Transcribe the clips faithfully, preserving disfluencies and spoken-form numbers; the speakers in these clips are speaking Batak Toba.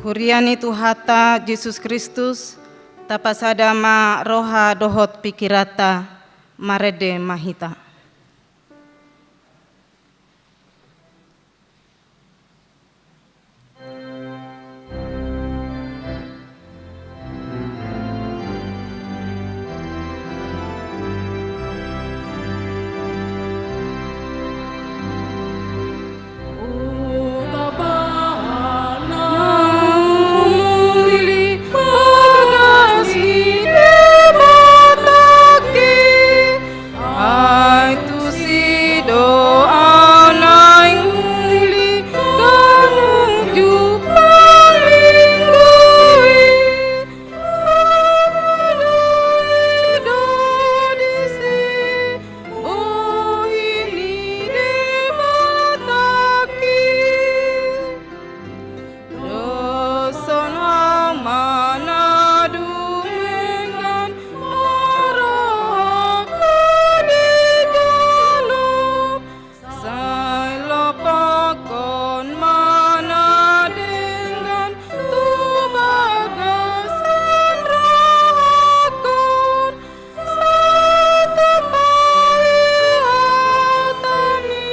Huria ni Tuhanta Jesus Kristus, tapasada ma roha dohot pikiranta, marende ma hita. Ai tusi do au naeng muli ganup jumpang linggo i. Bohi ni Debata i. Doshon au ma na dumenggan, marroha di ganup, sai lopokkon ma na denggan tu bagasan rohangkon. Sai tupa i hatami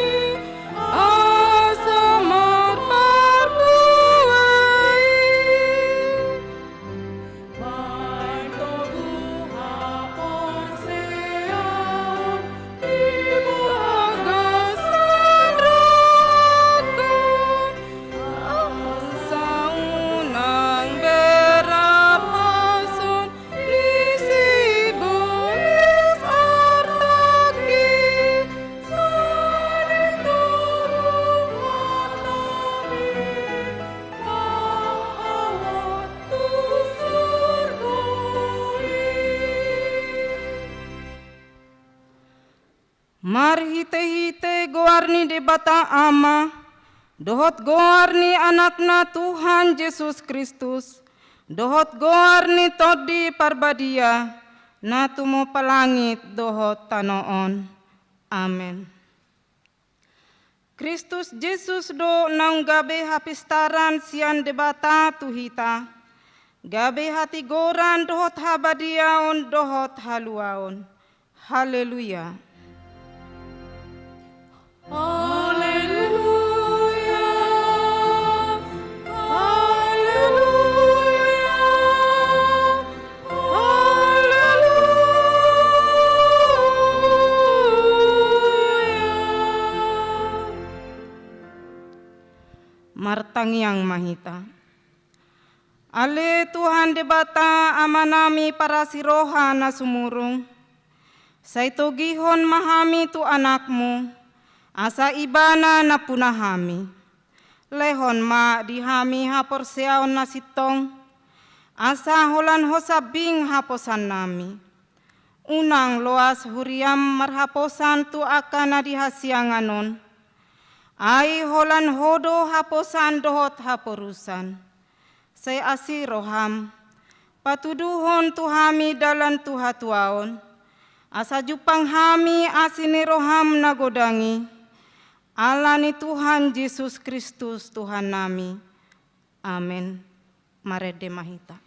asa marparbue i. Baen togu haporseaon di bagasan rohangkon, asa unang berapashon ni sibolis artangki, sai ditogu hatami laho tu surgo i. Marhitehite goar ni Debata Ama, dohot goar ni Anakna Tuhan Jesus Kristus, dohot goar ni Tondi Parbadia, na tumompa langit dohot tano on. Amen. Kristus Jesus do naung gabe hapistaran sian Debata tu hita, gabe hatigoran dohot habadiaon dohot haluaon. Haleluya. Haleluya. Haleluya. Haleluya. Martangiang ma hita. Ale Tuhan Debata, Amanami parasi roha na sumurung, sai togihon ma hami tu Anakmu, asa Ibana nampuna hami. Lehon ma di hami haporseaon na sintong, asa holan Ho sambing haposannami. Unang loas huriam marhaposan tu angka na di hasiangan on, ai holan Ho do haposan dohot haporusan. Sai asi roham, patuduhon tu hami dalan tu hatuaon, asa jumpang hami asi ni roham na godang i, ala ni Tuhan Jesus Kristus Tuhannami. Amen. Marende ma hita.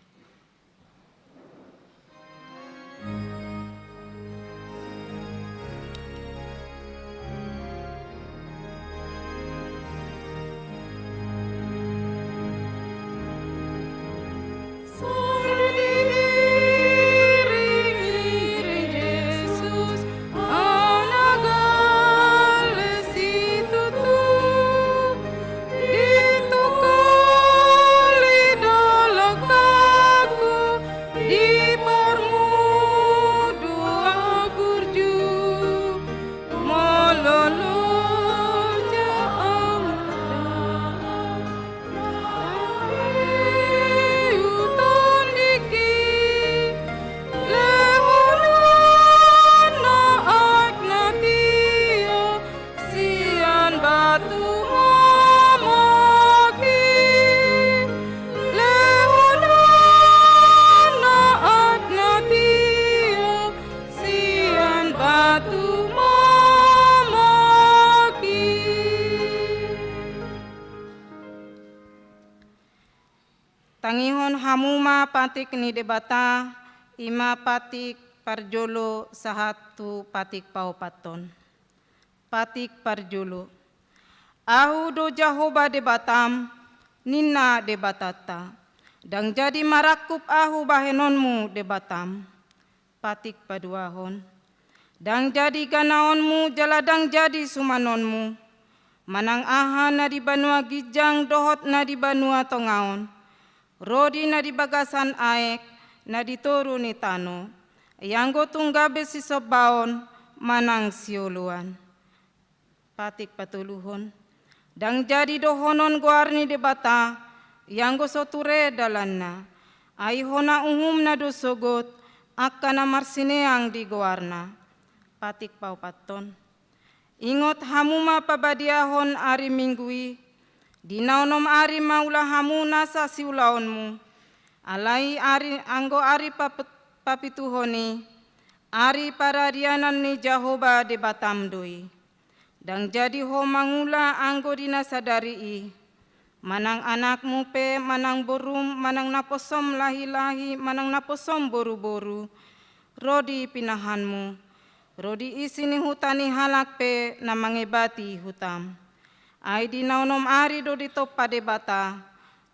Tangihon hamu ma patik ni Debata, i ma patik parjolo sahat tu patik paopathon. Patik parjolo. Ahu do Jahowa Debatam, ninna Debatanta. Ndang jadi marangkup ahu bahenonmu Debatam. Patik paduahon. Ndang jadi ganaonmu jala ndang jadi sumanonmu. Manang aha na di banua ginjang dohot na di banua tonga on. Ro di na di bagasan aek, na di toru ni tano. Ianggo tung gabe sisombaon, manang sioloan. Patik patoluhon. Ndang jadi dohonon goar ni Debata, ianggo so ture dalanna. Ai hona uhumna do sogot, angka na marsineang di goarna. Patik paopathon. Ingot hamu ma pabadiahon ari Minggu i, di na onom ari ma ula hamu nasa siulaonmu. Alai ari anggo ari pap-, papituhon i, ari paradianan ni Jahowa Debatam do i. Ndang jadi ho mangula anggo di na sadari i. Manang anakmu pe, manang borum, manang naposom lahi-lahi, manang naposom boru-boru, ro di pinahanmu, ro di isi ni huta ni halak pe na mangebati hutam. Ai di na onom ari do ditompa Debata,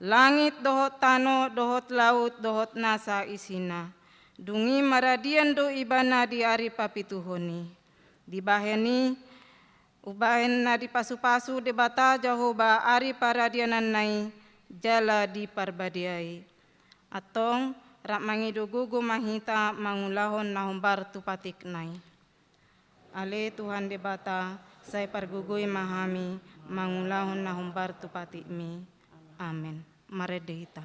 langit dohot tano, dohot laut, dohot nasa isina. Dung i maradian do ibana di ari papituhon i. Dibahen i, umbahen na dipasu-pasu Debata Jahowa ari paradiananna i jala diparbadiai. Antong, rap mangido gogo ma hita mangulahon na hombar tu patikna i. Ale Tuhan Debata, sai pargogoi ma hami mangulahon na hombar tu patikmi. Amen. Marende hita.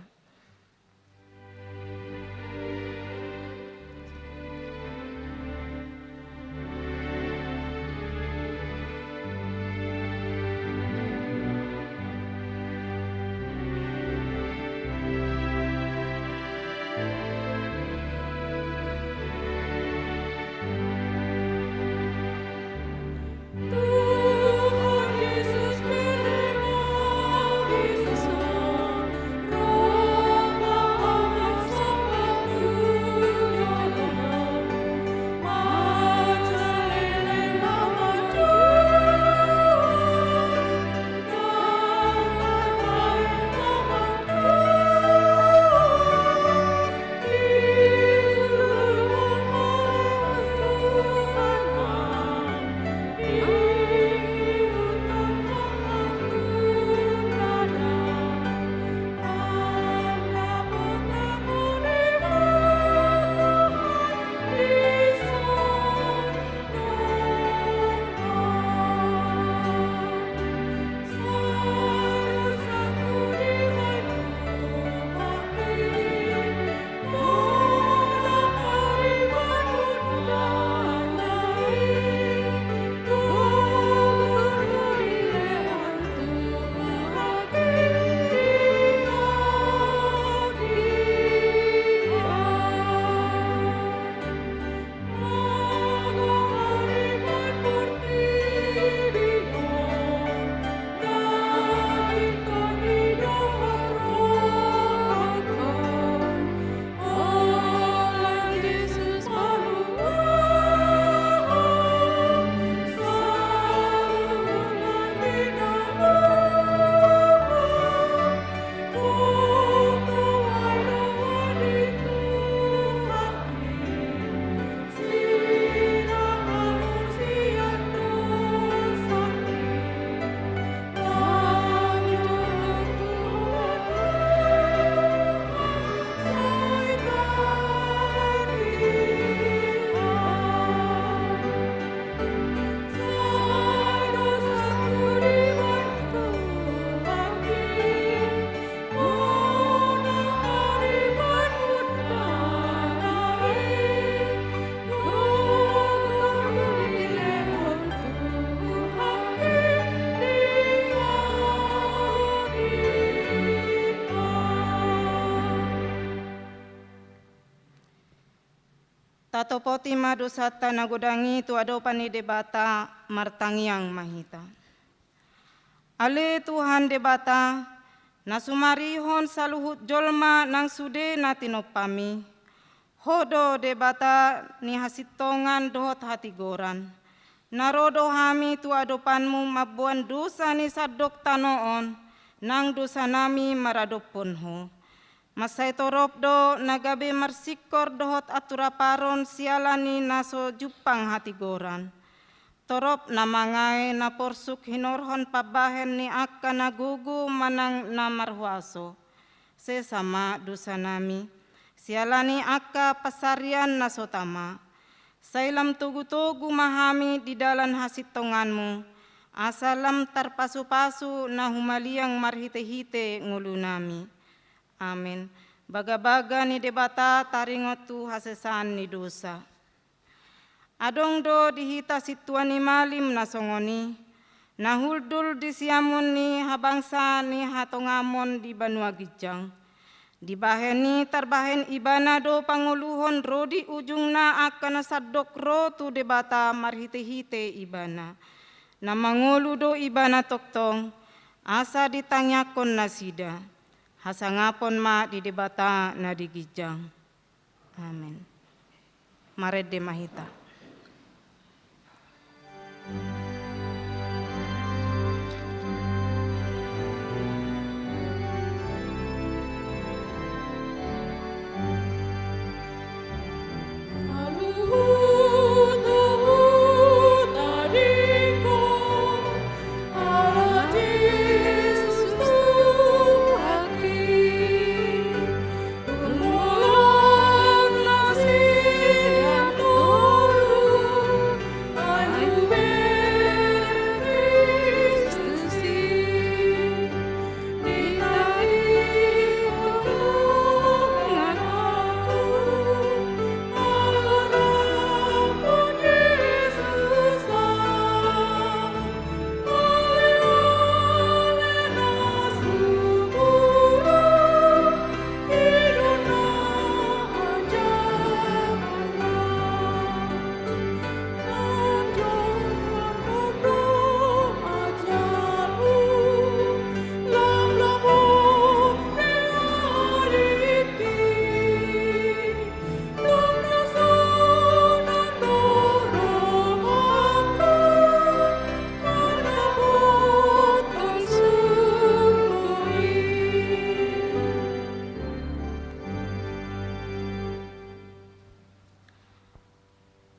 Tatopoti ma dosanta na godang i tu adopan ni Debata, martangiang ma hita. Ale Tuhan Debata, Na sumarihon saluhut jolma nang sude na tinompaMi. Ho do Debata ni hasintongan dohot hatigoran. Na ro do hami tu adopanMu mamboan dosa ni sandok tano on, nang dosanami maradophon Ho. Mansai torop do na gabe marsingkor dohot anturaparon siala ni na so jumpang hatigoran. Torop na mangae na porsuk hinorhon pambahen ni angka na gogo manang na marhuaso. Sesa ma dosanami, siala ni angka pansarian na so tama. Sai lam togutogu ma hami di dalan hasintonganMu, asa lam tarpasupasu na humaliang marhitehite ngolunami. Amen. Bagabaga ni Debata taringot tu hasesaan ni dosa. Adong do di hita sintua ni malim na songon i, na hundul di siamun ni habangsa ni hatongamon di banua ginjang. Dibahen i tarbahen ibana do pangoluhon ro di ujungna angka na sandok ro tu Debata marhitehite ibana. Na mangolu do ibana tongtong, asa ditangiangkon nasida. Hasangapon ma di Debata na di ginjang. Amen. Marende ma hita.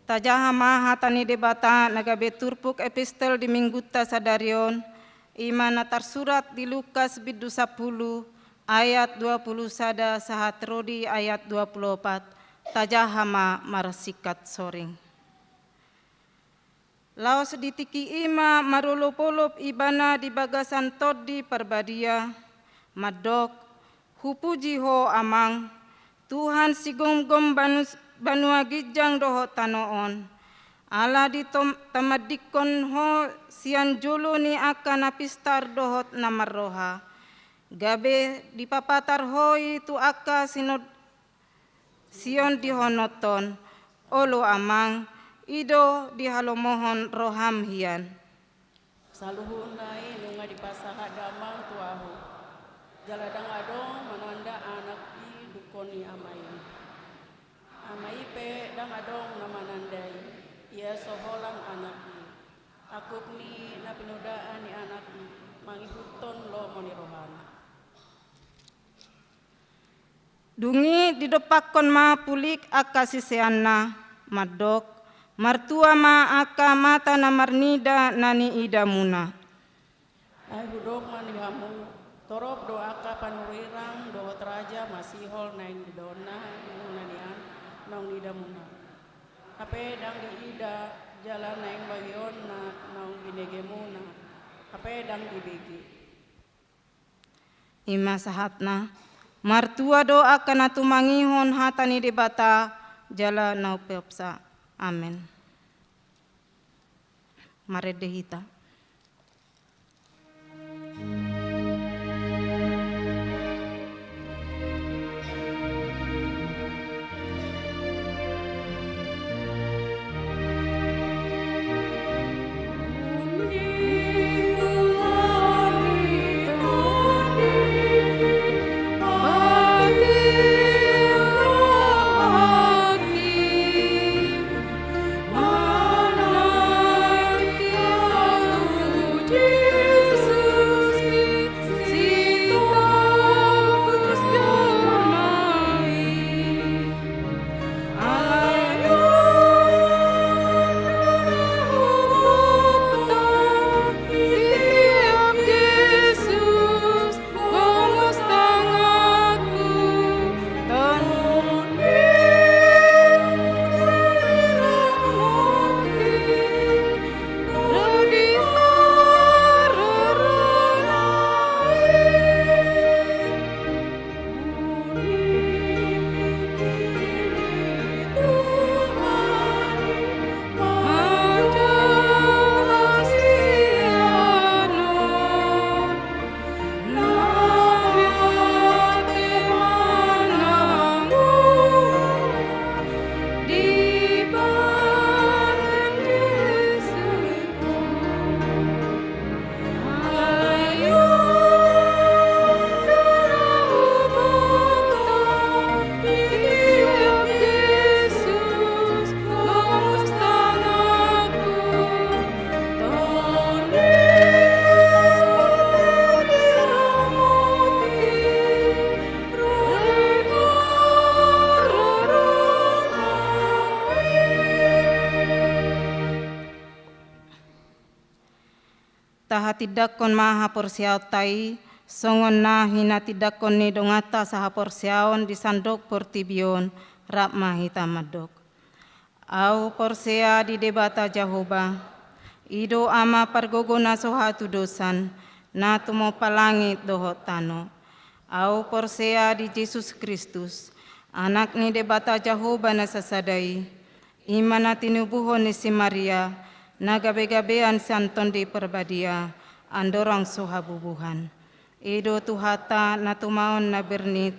Tajaha ma hata ni Debata na gabe turpuk epistel di minggunta sadari on, i ma na tarsurat di Lukas bindu sampulu ayat dua pulu sada sahat ro di ayat dua pulu opat. Tajaha ma marsingkat soring. Laos di tingki i ma marolopolop ibana di bagasan Tondi Parbadia, mandok, Hupuji Ho Amang, Tuhan sigomgom banus-, banua ginjang dohot tano on. Ala ditom-, tamandingkon Ho sian jolo ni angka na pistar dohot na marroha. Gabe dipapatar Ho i tu angka sinod-, siondihononton, olo Amang, i do dihalomohon roham hian. Saluhutna i nunga dipasahat damang tu ahu. Jala ndang adong mananda anak i dungkon ni ama i. Ama i pe ndang adong na mananda i. Ia so holan anak i. Angkup ni na pinodaan ni anak i mangihuthon lomo ni rohana. Dung i didompakkon ma pulik angka siseanna, mandok, martua ma angka mata na marnida na niidamuna. Ai hudok ma di hamu, torop do angka panurirang dohot raja masihol naeng idaonna muna nian naung niidamuna. Hape ndang diida jala naeng bagionna naung binegemuna, hape ndang dibege. I ma sahatna, martua do angka na tumangihon hata ni Debata jala na umpeopsa. Amen. Marende hita. Tindangkon ma haporseaonta i, songon na hinatindangkon ni donganta sahaporseaon di sandok portibi on, rap ma hita mandok. Ahu porsea di Debata Jahowa, i do Ama pargogo na so hatudosan, na tumompa langit dohot tano. Ahu porsea di Jesus Kristus, Anak ni Debata Jahowa na sasada i, i ma na tinubuhon ni si Maria, na gabegabean sian Tondi Parbadia, andorang so habubuhan. I do Tuhanta na tumaon na bernit,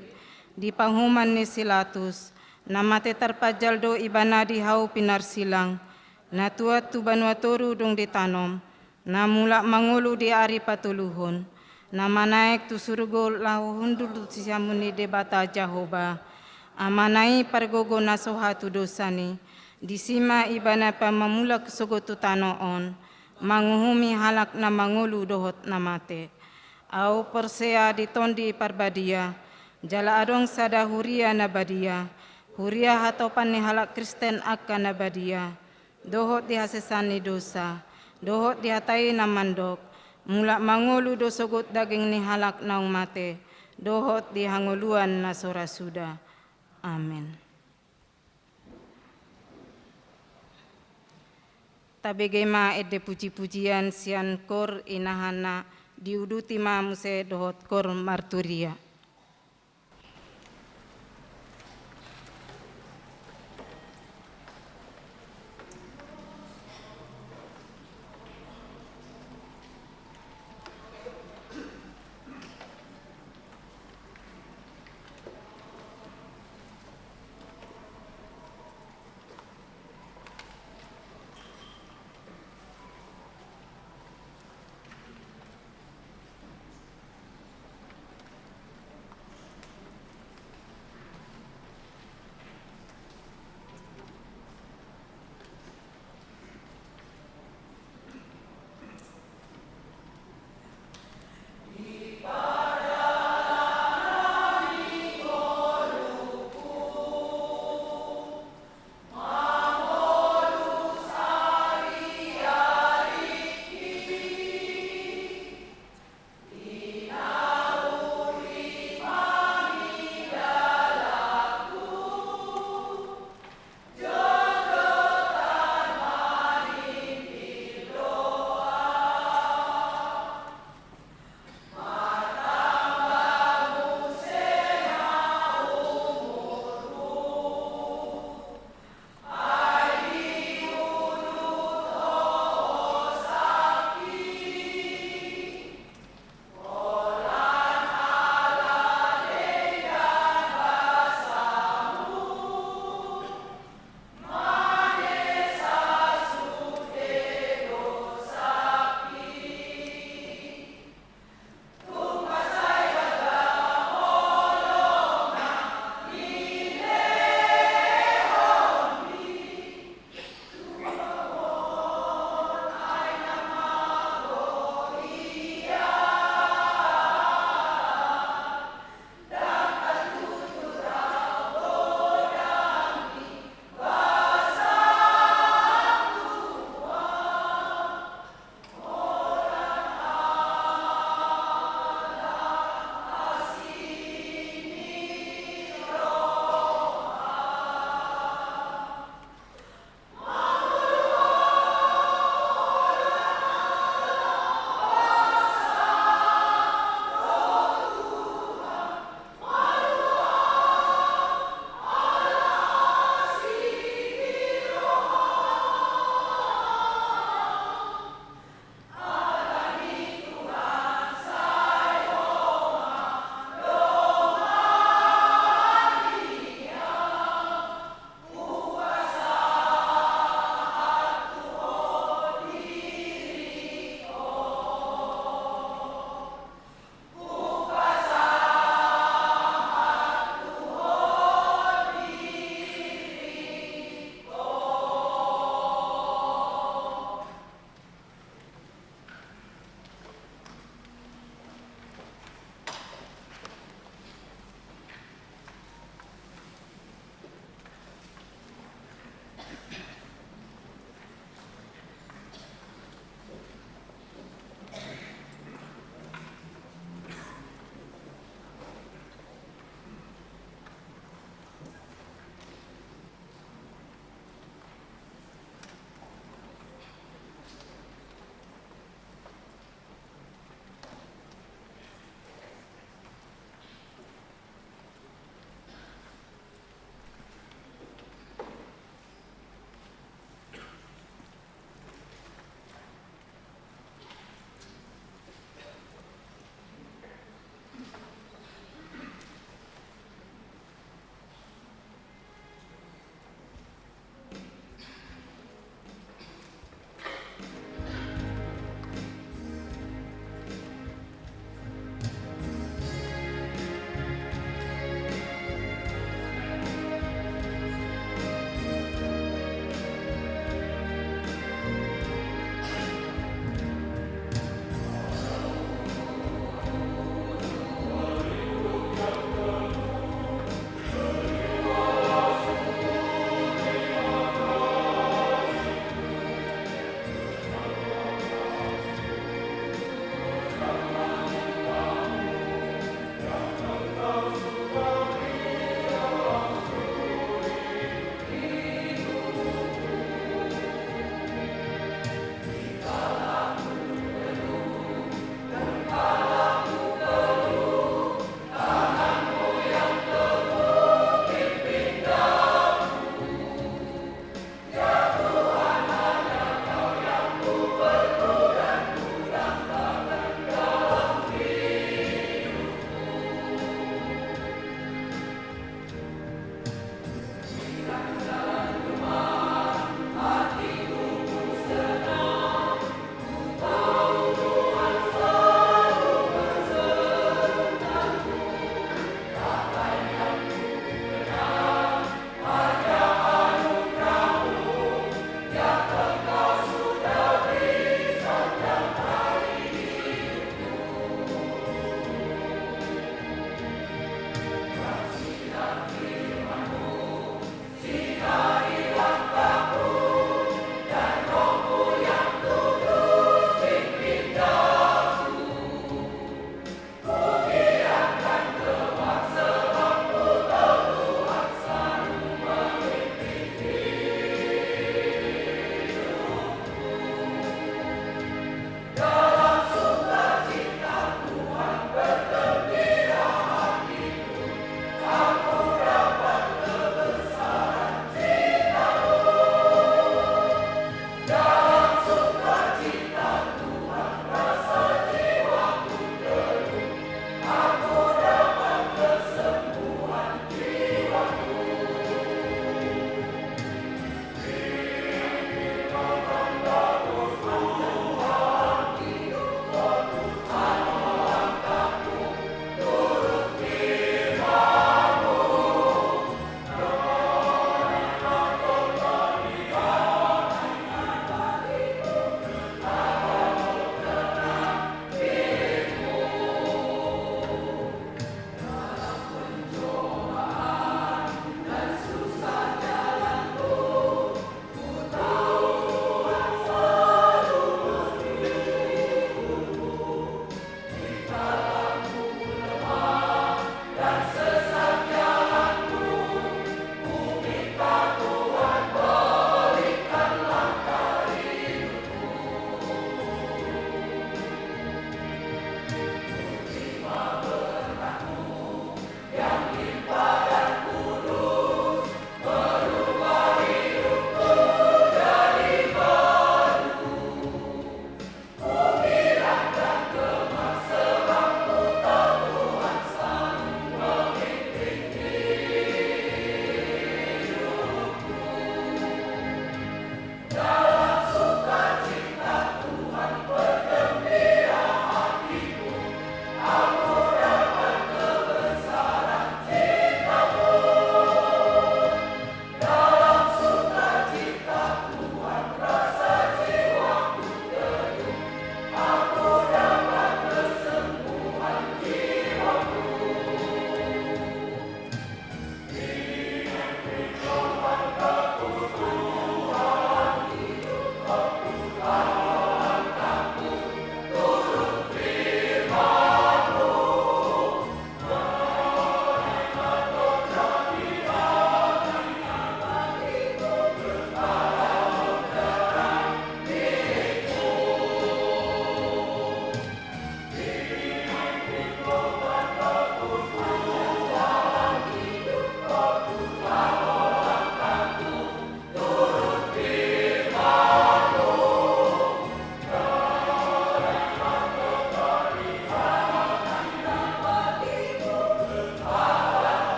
di pahuman ni si Latus, na mate tarpanjal do Ibana di hau pinarsilang, na tuat tu banua toru dung ditanom, na mulak mangolu di ari patoluhon, na manaek tu surgo laho hundul tu siamun ni Debata Jahowa, Amana i pargogo na so hatudosan i, disi ma Ibana pamamulak sogot tu tano on, manguhumi halak na mangolu dohot na mate. Ahu porsea di Tondi Parbadia, jala adong sada huria na badia, huria hatopan ni halak Kristen angka na badia, dohot di hasesaan ni dosa, dohot di hata i na mandok, mulak mangolu do sogot daging ni halak naung mate, dohot di hangoluan na so ra suda. Amen. Tabege ma ende pujipujian sian kor inahana, diuduti ma muse dohot kor marturia.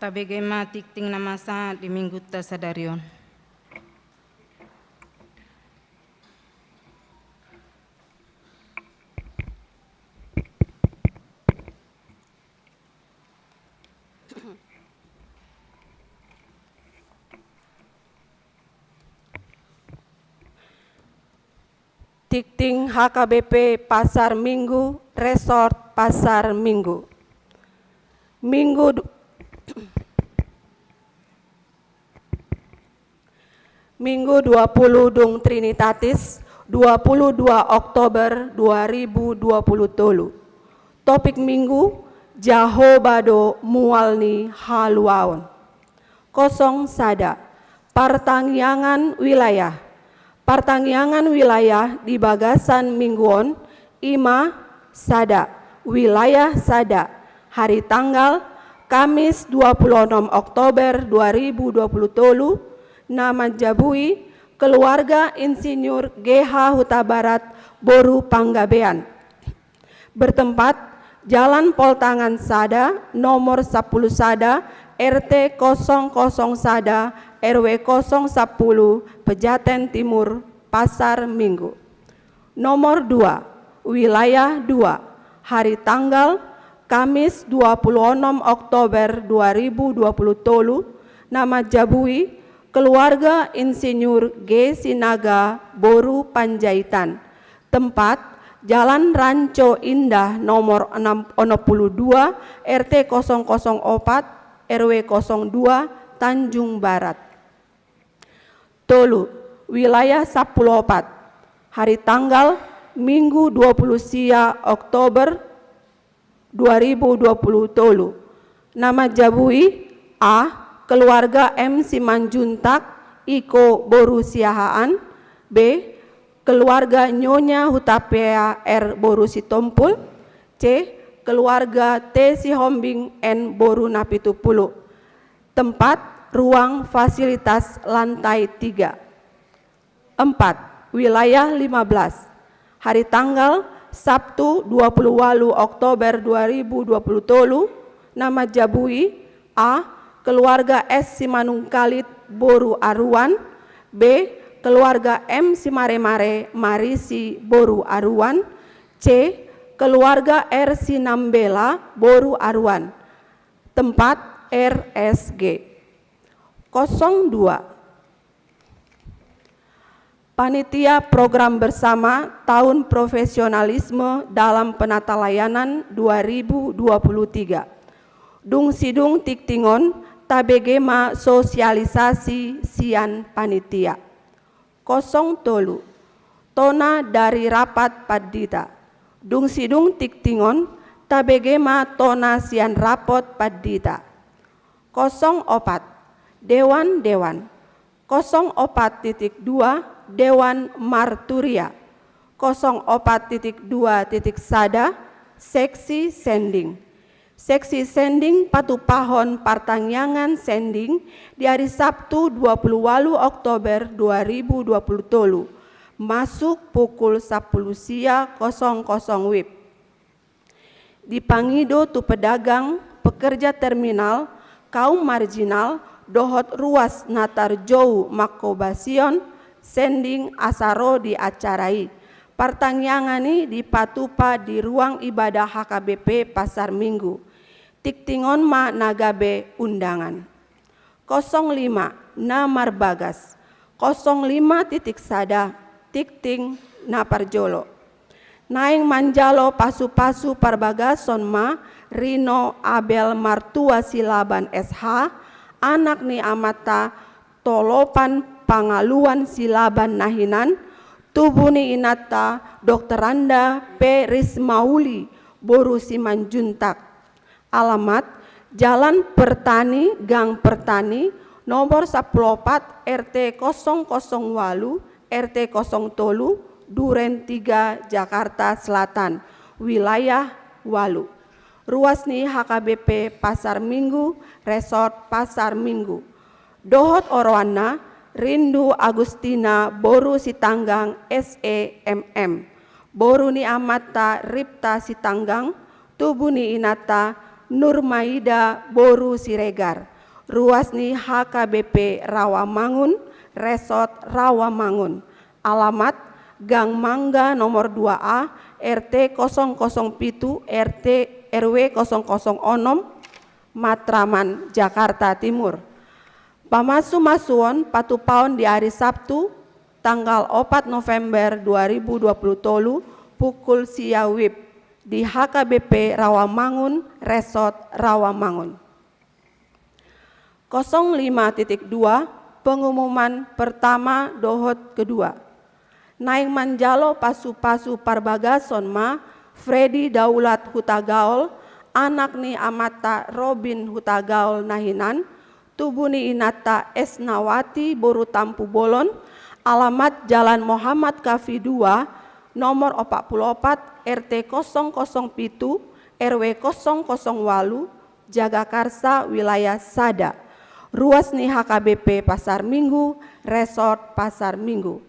Tabege ma tingting na masa di minggunta sadari on. Tingting H K B P Pasar Minggu, Resort Pasar Minggu. Minggu du-, Minggu dua puluh dung Trinitatis, dua puluh dua Oktober dua ribu dua puluh tolu. Topik Minggu, Jahowa do mual ni haluaon. Kosong sada, partangiangan wilayah. Partangiangan wilayah di bagasan Minggu on, i ma sada, wilayah sada, hari tanggal Kamis dua puluh onom Oktober dua ribu dua puluh tolu, na manjabui keluarga Insinyur G H Hutabarat boru Panggabean. Bertempat Jalan Poltangan sada, nomor sapuluh sada, R T kosong kosong sada, R W kosong sapuluh, Pejaten Timur, Pasar Minggu. Nomor dua, wilayah dua, hari tanggal Kamis dua puluh onom Oktober dua ribu dua puluh tolu, na manjabui keluarga Insinyur G Sinaga boru Panjaitan. Tempat, Jalan Ranco Indah nomor enam, onom puluh dua, R T kosong kosong opat, R W kosong dua, Tanjung Barat. Tolu, wilayah sapuluh opat, hari tanggal Minggu dua puluh sia Oktober dua ribu dua puluh tolu. Na manjabui: A, keluarga M Simanjuntak, Iko boru Siahaan. B, keluarga Nyonya Hutapea R boru Sitompul. C, keluarga T Sihombing N boru Napitupulu. Tempat, ruang fasilitas lantai tiga. Empat, wilayah lima belas. Hari tanggal Sabtu dua puluh walu Oktober dua ribu dua puluh tolu, na manjabui: A, keluarga S Simanungkalit boru Aruan. B, keluarga M Simaremare Marisi boru Aruan. C, keluarga R Sinambela boru Aruan. Tempat, R S G. Kosong dua, Panitia Program Bersama Tahun Profesionalisme dalam Penatalayanan dua ribu dua puluh tiga. Dung sidung tingting on, tabege ma sosialisasi sian panitia. Kosong tolu, tona dari rapat pandita. Dung sidung tingting on, tabege ma tona sian rapot pandita. Kosong opat, dewan-dewan. Kosong opat titik dua, dewan marturia. Kosong opat titik dua titik sada, seksi sending. Seksi sending patupahon partangiangan sending di ari Sabtu dua puluh walu Oktober dua ribu dua puluh tolu, masuk pukul sapuluh sia kosong kosong WIB. Dipangido tu pedagang, pekerja terminal, kaum marginal, dohot ruas na tarjou mangkobasion sending asa ro di acara i. Partangiangan i dipatupa di ruang ibadah H K B P Pasar Minggu. Tingting on ma na gabe undangan. Kosong lima, na marbagas. Kosong lima titik sada, tingting na parjolo. Naeng manjalo pasupasu parbagason ma Rino Abel Martua Silaban S H, anak ni amanta Tolopan Pangaluan Silaban na hinan, tubu ni inanta Doktoranda P Rismauli boru Simanjuntak. Alamat, Jalan Pertani, Gang Pertani, nomor sapuluh opat, R T kosong kosong walu, R T kosong tolu, Duren tiga, Jakarta Selatan, wilayah walu. Ruas ni H K B P Pasar Minggu, Resort Pasar Minggu. Dohot oroanna, Rindu Agustina boru Sitanggang S E M M. Boru ni amanta Ripta Sitanggang, tubu ni inanta Nurmaida boru Siregar. Ruas ni H K B P Rawamangun, Resort Rawamangun. Alamat, Gang Mangga nomor dua A, R T kosong kosong pitu, R T, R W kosong kosong onom, Matraman, Jakarta Timur. Pamasumasuon patupaon di ari Sabtu, tanggal opat November dua ribu dua puluh tolu, pukul sia WIB, di H K B P Rawamangun, Resort Rawamangun. Kosong lima titik dua, pengumuman pertama dohot kedua. Naeng manjalo pasupasu parbagason ma Fredi Daulat Hutagaol, anak ni amanta Robin Hutagaol na hinan, tubu ni inanta Esnawati boru Tampubolon, alamat Jalan Muhammad Kafi dua, nomor opat puluh opat, R T kosong kosong pitu, R W kosong kosong walu, Jagakarsa, wilayah sada. Ruas ni H K B P Pasar Minggu, Resort Pasar Minggu.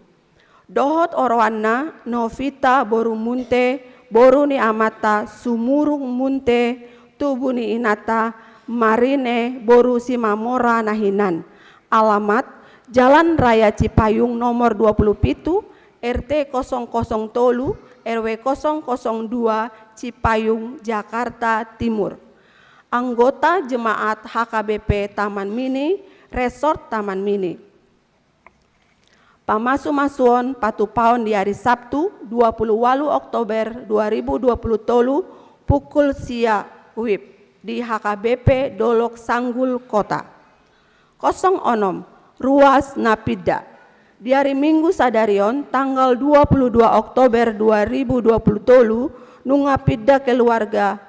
Dohot oroanna Novita boru Munte, boru ni amanta Sumurung Munte, tubu ni inanta Marine boru Simamora na hinan. Alamat, Jalan Raya Cipayung nomor dua puluh pitu, R T kosong kosong tolu, R W kosong kosong dua, Cipayung, Jakarta Timur. Anggota jemaat H K B P Taman Mini, Resort Taman Mini. Pamasumasuon patupaon di ari Sabtu, dua puluh walu Oktober dua ribu dua puluh tolu, pukul sia WIB, di H K B P Dolok Sanggul Kota. Kosong onom, ruas na pinda. Di ari Minggu sadari on, tanggal dua puluh dua Oktober dua ribu dua puluh tolu, nunga pinda keluarga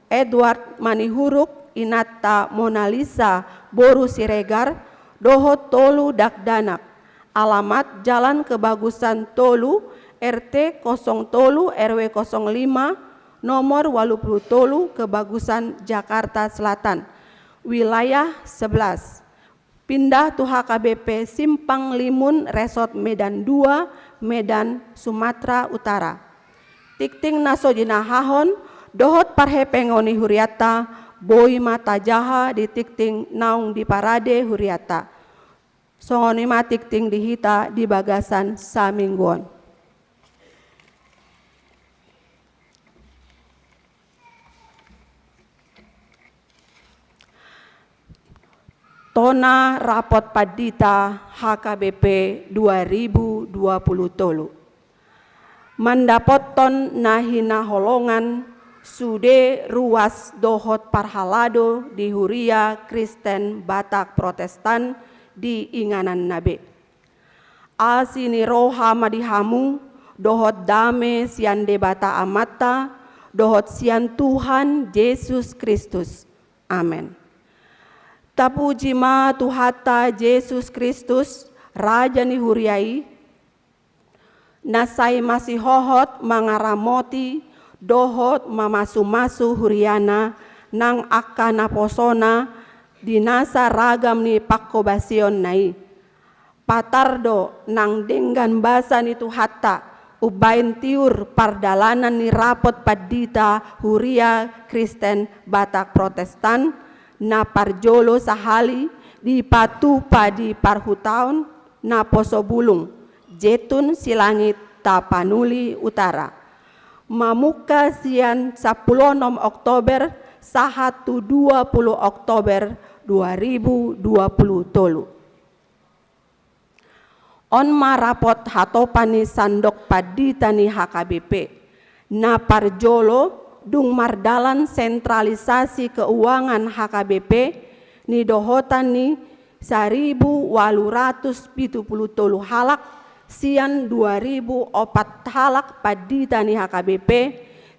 Edward Manihuruk, inanta Monalisa boru Siregar, dohot tolu dakdanak. Alamat, Jalan Kebagusan tolu, R T kosong tolu, R W kosong lima, nomor walu puluh tolu, Kebagusan, Jakarta Selatan. Wilayah sebelas. Pinda tu H K B P Simpang Limun, Resort Medan dua, Medan, Sumatera Utara. Tingting na so jinahahon dohot parhepengon ni hurianta boi ma tajaha di tingting naung diparade hurianta. Songon i ma tingting di hita di bagasan saminggu on. Tona rapot pandita H K B P dua ribu dua puluh tolu. Mandapothon na hinaholongan sude ruas dohot parhalado di Huria Kristen Batak Protestan di ingananna be. Asi ni roha ma di hamu, dohot dame sian Debata Amanta, dohot sian Tuhan Jesus Kristus. Amen. Tapuji ma Tuhanta Jesus Kristus, Raja ni huria i, na sai masihohot mangaramoti dohot mamasumasu huriana nang angka naposona di nasa ragam ni panghobasionna i. Patar do nang denggan basa ni Tuhanta umbahen tiur pardalanan ni rapot pandita Huria Kristen Batak Protestan, na parjolo sahali dipatupa di parhutaon, naposo bulung, Jetun Silangit, Tapanuli Utara. Mamungka sian sampulu onom Oktober sahat tu dua puluh Oktober dua ribu dua puluh tolu. On ma rapot hatopan ni sandok pandita ni H K B P. Na parjolo, dung mardalan sentralisasi keuangan H K B P, nidohotan ni saribu walu ratus pitu pulu tolu halak, sian dua ribu opat halak pandita ni H K B P,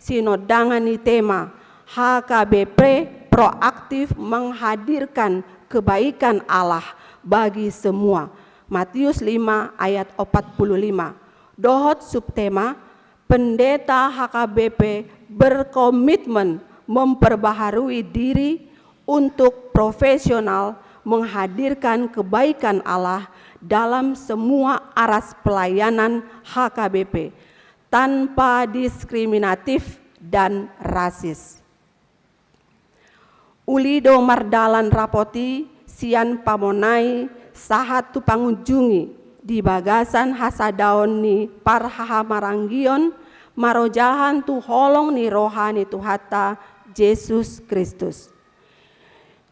sinondangan ni tema H K B P proaktif menghadirkan kebaikan Allah bagi semua. Matius lima ayat opat pulu lima. Dohot subtema, Pendeta H K B P berkomitmen memperbaharui diri untuk profesional menghadirkan kebaikan Allah dalam semua aras pelayanan H K B P, tanpa diskriminatif dan rasis. Uli do mardalan rapot i sian pamonai sahat tu pangunjungi di bagasan hasadaon ni parhahamaranggion marojahan tu holong ni roha ni Tuhanta Jesus Kristus.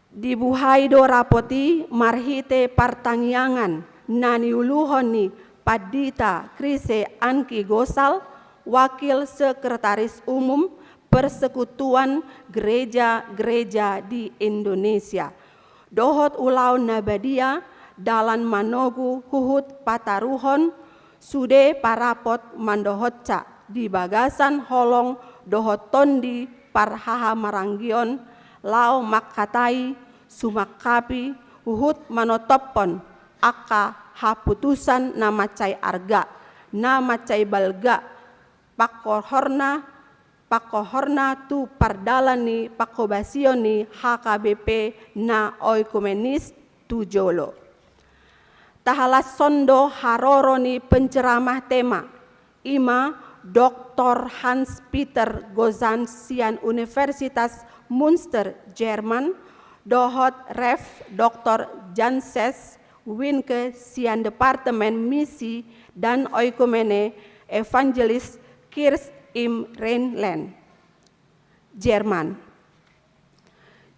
Dibuhai do rapot i marhite partangiangan na niuluhon ni Pandita Krise Anki Gosal, Wakil Sekretaris Umum Persekutuan Gereja-Gereja di Indonesia, dohot ulaon na badia dalan manogu huhut pataruhon sude parapot mandohotsa di bagasan holong dohot tondi parhahamaranggion, laho mangkatai, sumangkapi, huhut manotophon angka haputusan na mansai arga, na mansai balga, pangkohorna, pangkohorna tu pardalan ni pangkobasion ni H K B P na oikumenis tu jolo. Tahalashon do haroro ni penceramah tema, i ma Doktor Hans Peter Gozan sian Universitas Münster, Jerman, dohot Rev Doktor Janses Winke sian Departemen Misi dan Oikumene, Evangelis Kirst im Rheinland, Jerman.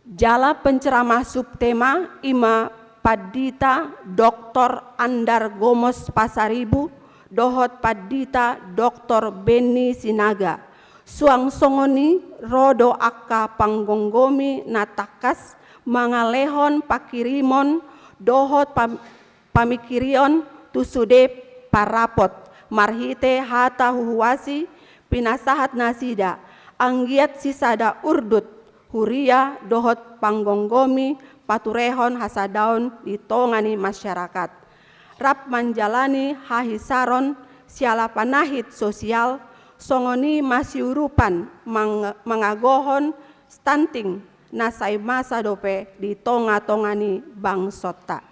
Jala penceramah subtema i ma Pandita Doktor Andar Gomos Pasaribu dohot Pandita Doktor Benny Sinaga. Suang songon i ro do angka panggomgomi na tangkas mangalehon panghirimon dohot pam-, pamingkirion tu sude parapot, marhite hata huhuasi pinasahat nasida, anggiat sisada urdut huria dohot panggomgomi paturehon hasadaon di tonga ni masyarakat, rap manjalani hahisaron siala panahit sosial, songon i masiurupan mang-, mangagohon stunting na sai masa dope di tonga-tonga ni bangsonta.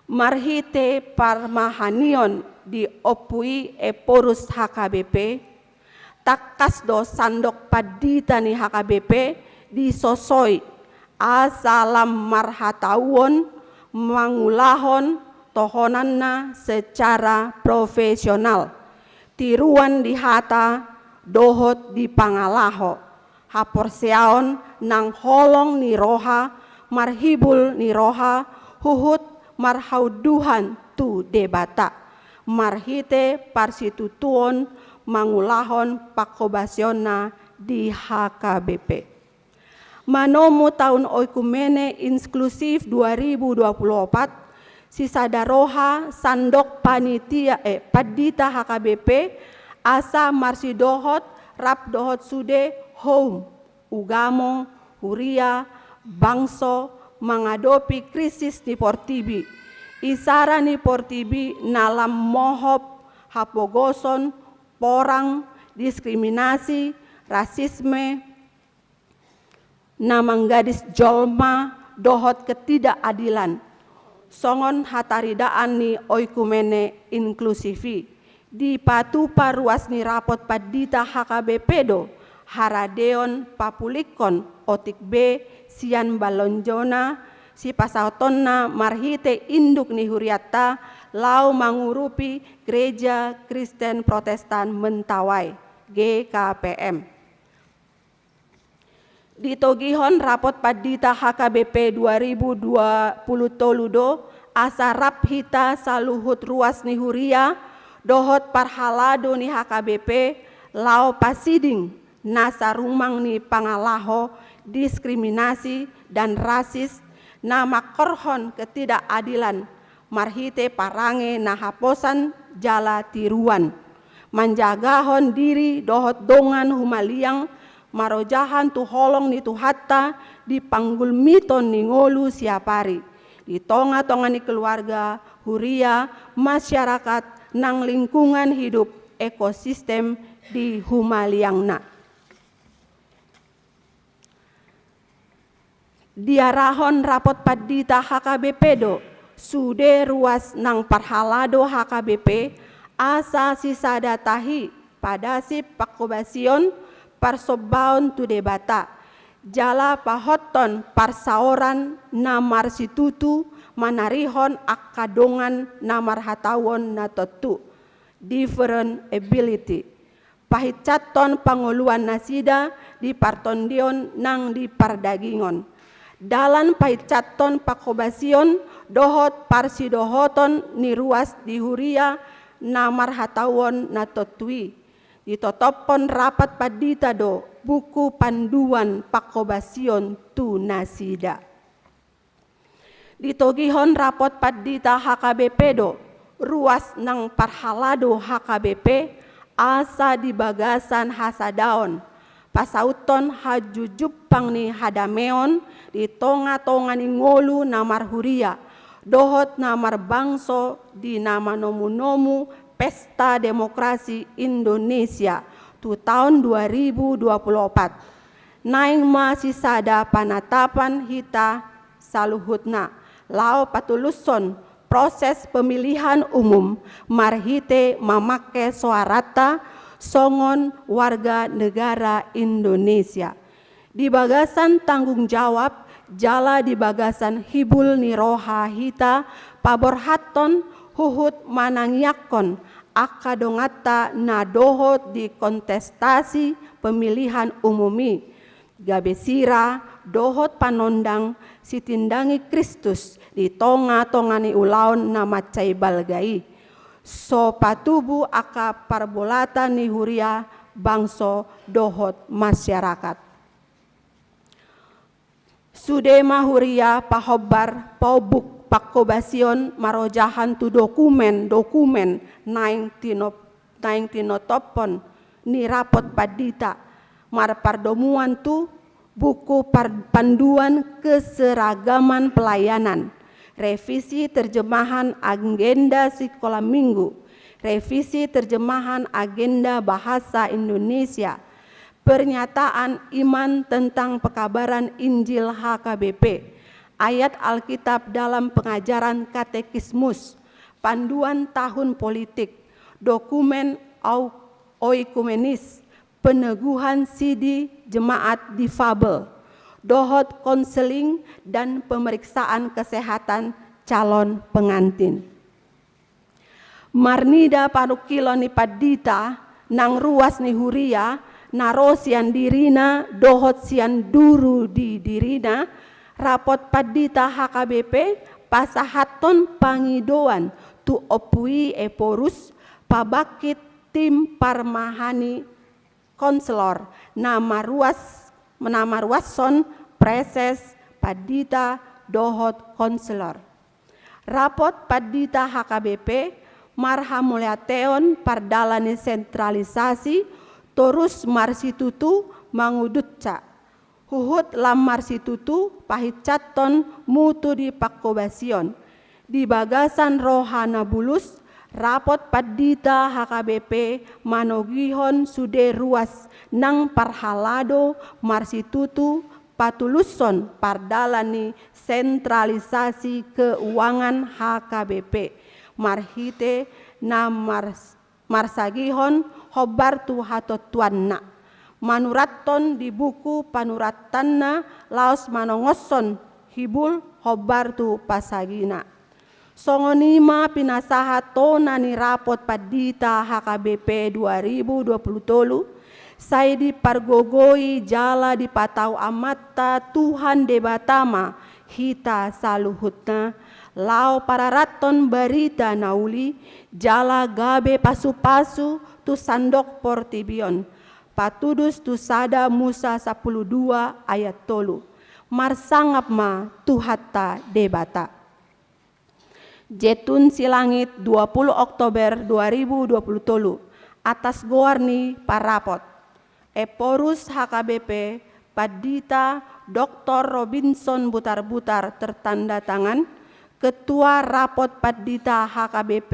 Marhite parmahanion di Ompu i Ephorus H K B P, tangkas do sandok pandita ni H K B P disosoi asa lam marhatauon mangulahon tohonanna secara profesional, tiruan di hata dohot di pangalaho, haporseaon nang holong ni roha, marhibul ni roha, huhut marhaunduhan tu Debata, marhite parsitutuon mangulahon pangkobasionna di H K B P. Manomu taon oikumene inklusif dua ribu dua puluh opat, sisada roha sandok panitia, eh, pandita H K B P, asa marsidohot rap dohot sude houm, ugamo, huria, bangso, mangadopi krisis ni portibi, isara ni portibi na lam mohop hapogoson, porang, diskriminasi, rasisme, na manggadis jolma dohot ketidakadilan, songon hataridaan ni oikumene inklusif i. Dipatupa ruas ni rapot pandita H K B P do haradeon papulikkon otik be sian balonjona sipasahatonna marhite induk ni hurianta laho mangurupi Gereja Kristen Protestan Mentawai, G K P M. Ditogihon rapot pandita H K B P dua ribu dua puluh tolu do asa rap hita saluhut ruas ni huria dohot parhalado ni H K B P laho pasiding nasa rumang ni pangalaho, diskriminasi, dan rasis na mangkorhon ketidakadilan marhite parange na haposan jala tiruan, manjagahon diri dohot dongan humaliang marojahan tu holong ni Tuhanta di panggulmiton ni ngolu siapari, di tonga-tonga ni keluarga, huria, masyarakat, nang lingkungan hidup, ekosistem di humaliangna. Diarahon rapot pandita H K B P do sude ruas nang parhalado H K B P asa sisada tahi padasip pangkobasion parsombaon tu Debata, Jala pahothon parsaoran na marsitutu manarihon angka dongan na marhataon na tontu, different ability. Pahinsathon pangoluan nasida di partondion nang di pardagingon. Dalan pahinsathon pangkobasion dohot parsidohoton ni ruas di huria na marhataon na tontu i. Ditotophon rapat pandita do buku panduan pangkobasion tu nasida. Ditogihon rapat pandita H K B P do ruas nang parhalado H K B P asa di bagasan hasadaon, pasauthon hajujumpang ni hadameon di tonga-tonga ni ngolu na marhuria, dohot na marbangso di na manomu-nomu Pesta Demokrasi Indonesia tu taon dua ribu dua puluh opat. Naeng ma sisada panatapan hita saluhutna, laho patulushon proses pemilihan umum marhite mamangke soaranta songon warga negara Indonesia. Di bagasan tanggung jawab, jala di bagasan hibul ni roha hita paborhathon huhut manangiangkon angka donganta na dohot di kontestasi pemilihan umum i, gabe sira dohot panondang sitindangi Kristus di tonga-tonga ni ulaon na mansai balga i. So patubu angka parbolatan ni huria, bangso dohot masyarakat. Sude ma huria pahombar paubuk pangkobasion marojahan tu dokumen-dokumen naeng tinop-, naeng tinotophon ni rapat pandita, marpardomuan tu buku par-, panduan keseragaman pelayanan, revisi terjemahan agenda sikola minggu, revisi terjemahan agenda bahasa Indonesia, pernyataan iman tentang pekabaran Injil H K B P, ayat Alkitab dalam pengajaran katekismus, panduan tahun politik, dokumen au-, oikumenis, peneguhan sidi jemaat difabel, dohot konseling dan pemeriksaan kesehatan calon pengantin. Marnida panungkilon ni pandita nang ruas ni huria na ro sian dirina dohot sian duru di dirina, rapat pandita H K B P pasahathon pangidoan tu Ompu i Ephorus pabangkit tim parmahani konselor na maruas, na maruashon preses, pandita dohot konselor. Rapat pandita H K B P marhamauliateon pardalan ni sentralisasi torus marsitutu mangudutsa. Huhut lam marsitutu pahinsathon mutu di pangkobasion. Di bagasan roha na bulus, rapat pandita H K B P manogihon sude ruas nang parhalado marsitutu patulushon pardalan ni sentralisasi keuangan H K B P marhite na mars-, marsagihon hombar tu hatontuanna, manurathon di buku panuratanna laos manongoshon hibul hombar tu pasagina. Songon i ma pinasahat tona ni rapat pandita H K B P dua ribu dua puluh tolu, sai dipargogoi jala dipatau Amanta Tuhan Debata ma hita saluhutna, laho pararathon barita na uli, jala gabe pasu-pasu tu sandok portibi on. Patudus tu sada Musa sampulu dua ayat tolu. Marsangap ma Tuhanta Debata. Jetun Silangit, dua puluh Oktober dua ribu dua puluh tolu, atas goar ni parapot. Ephorus H K B P, Pandita Doktor Robinson Butarbutar tertanda tangan, Ketua Rapot Pandita H K B P,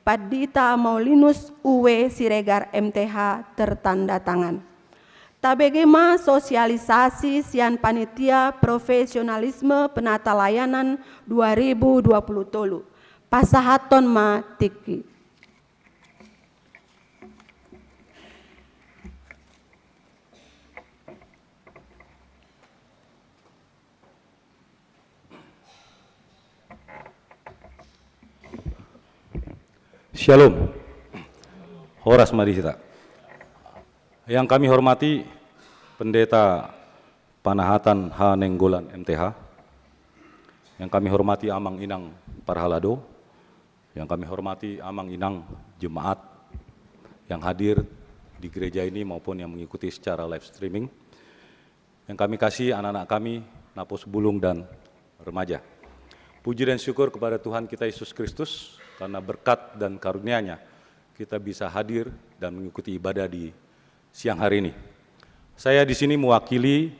Pandita Maulinus Uwe Siregar M T H tertanda tangan. Tabege ma sosialisasi sian Panitia Profesionalisme Penata Layanan dua ribu dua puluh tolu. Pasahathon ma tingki. Shalom. Horas ma di hita. Yang kami hormati Pendeta Panahatan H. Nainggolan, M T H. Yang kami hormati Amang Inang parhalado. Yang kami hormati Amang Inang jemaat yang hadir di gereja ini maupun yang mengikuti secara live streaming. Yang kami kasih anak-anak kami, napo-napo bulung dan remaja. Puji dan syukur kepada Tuhan kita Yesus Kristus karena berkat dan karunia-Nya kita bisa hadir dan mengikuti ibadah di siang hari ini. Saya di sini mewakili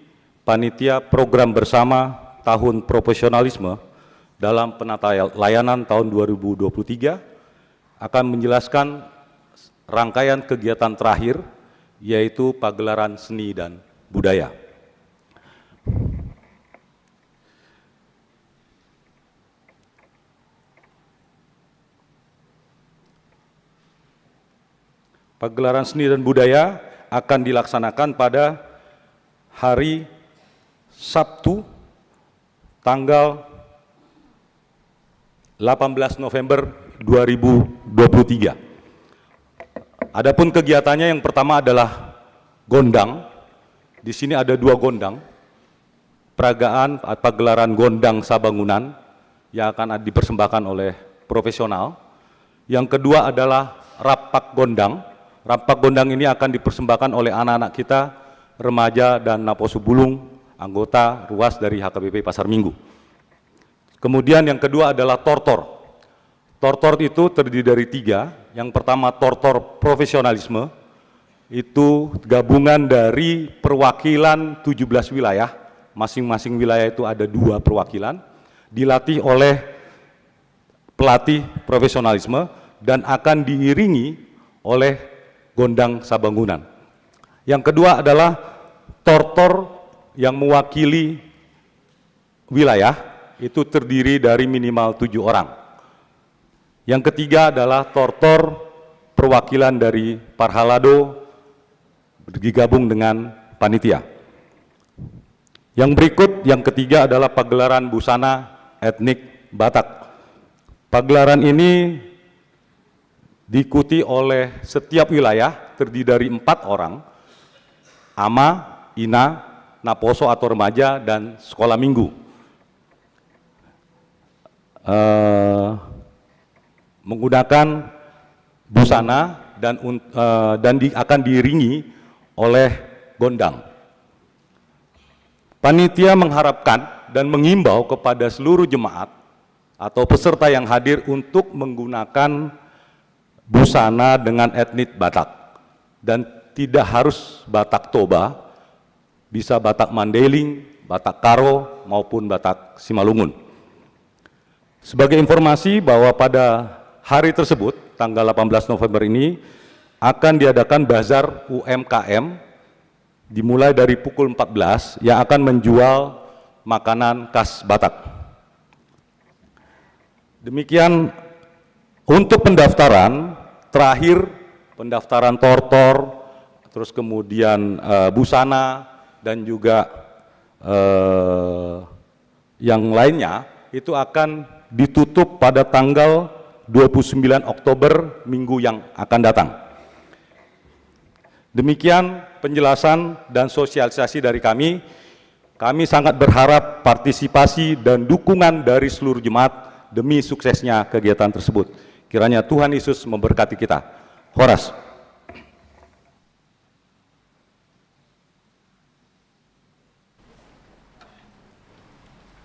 panitia program bersama tahun profesionalisme dalam penata layanan tahun dua ribu dua puluh tiga, akan menjelaskan rangkaian kegiatan terakhir, yaitu pagelaran seni dan budaya. Pagelaran seni dan budaya akan dilaksanakan pada hari Sabtu, tanggal delapan belas November dua ribu dua puluh tiga. Adapun kegiatannya, yang pertama adalah gondang. Di sini ada dua gondang. Peragaan, pagelaran gondang sabangunan yang akan dipersembahkan oleh profesional. Yang kedua adalah rampak gondang. Rampak gondang ini akan dipersembahkan oleh anak-anak kita, remaja dan napo-napo bulung, anggota ruas dari H K B P Pasar Minggu. Kemudian yang kedua adalah tortor. Tortor itu terdiri dari tiga. Yang pertama, tortor profesionalisme. Itu gabungan dari perwakilan tujuh belas wilayah. Masing-masing wilayah itu ada dua perwakilan. Dilatih oleh pelatih profesionalisme dan akan diiringi oleh gondang sabangunan. Yang kedua adalah tortor yang mewakili wilayah, itu terdiri dari minimal tujuh orang. Yang ketiga adalah tortor perwakilan dari parhalado digabung dengan panitia. Yang berikut, yang ketiga adalah pagelaran busana etnik Batak. Pagelaran ini diikuti oleh setiap wilayah, terdiri dari empat orang, ama, ina, naposo atau remaja, dan sekolah minggu. Eh, menggunakan busana dan un-, eh, dan di-, akan diiringi oleh gondang. Panitia mengharapkan dan mengimbau kepada seluruh jemaat atau peserta yang hadir untuk menggunakan busana dengan etnik Batak dan tidak harus Batak Toba, bisa Batak Mandailing, Batak Karo, maupun Batak Simalungun. Sebagai informasi bahwa pada hari tersebut, tanggal delapan belas November ini, akan diadakan bazar U M K M, dimulai dari pukul empat belas, yang akan menjual makanan khas Batak. Demikian untuk pendaftaran terakhir, pendaftaran tortor, terus kemudian, eh, busana, dan juga, eh, yang lainnya, itu akan ditutup pada tanggal dua puluh sembilan Oktober, minggu yang akan datang. Demikian penjelasan dan sosialisasi dari kami. Kami sangat berharap partisipasi dan dukungan dari seluruh jemaat demi suksesnya kegiatan tersebut. Kiranya Tuhan Yesus memberkati kita. Horas.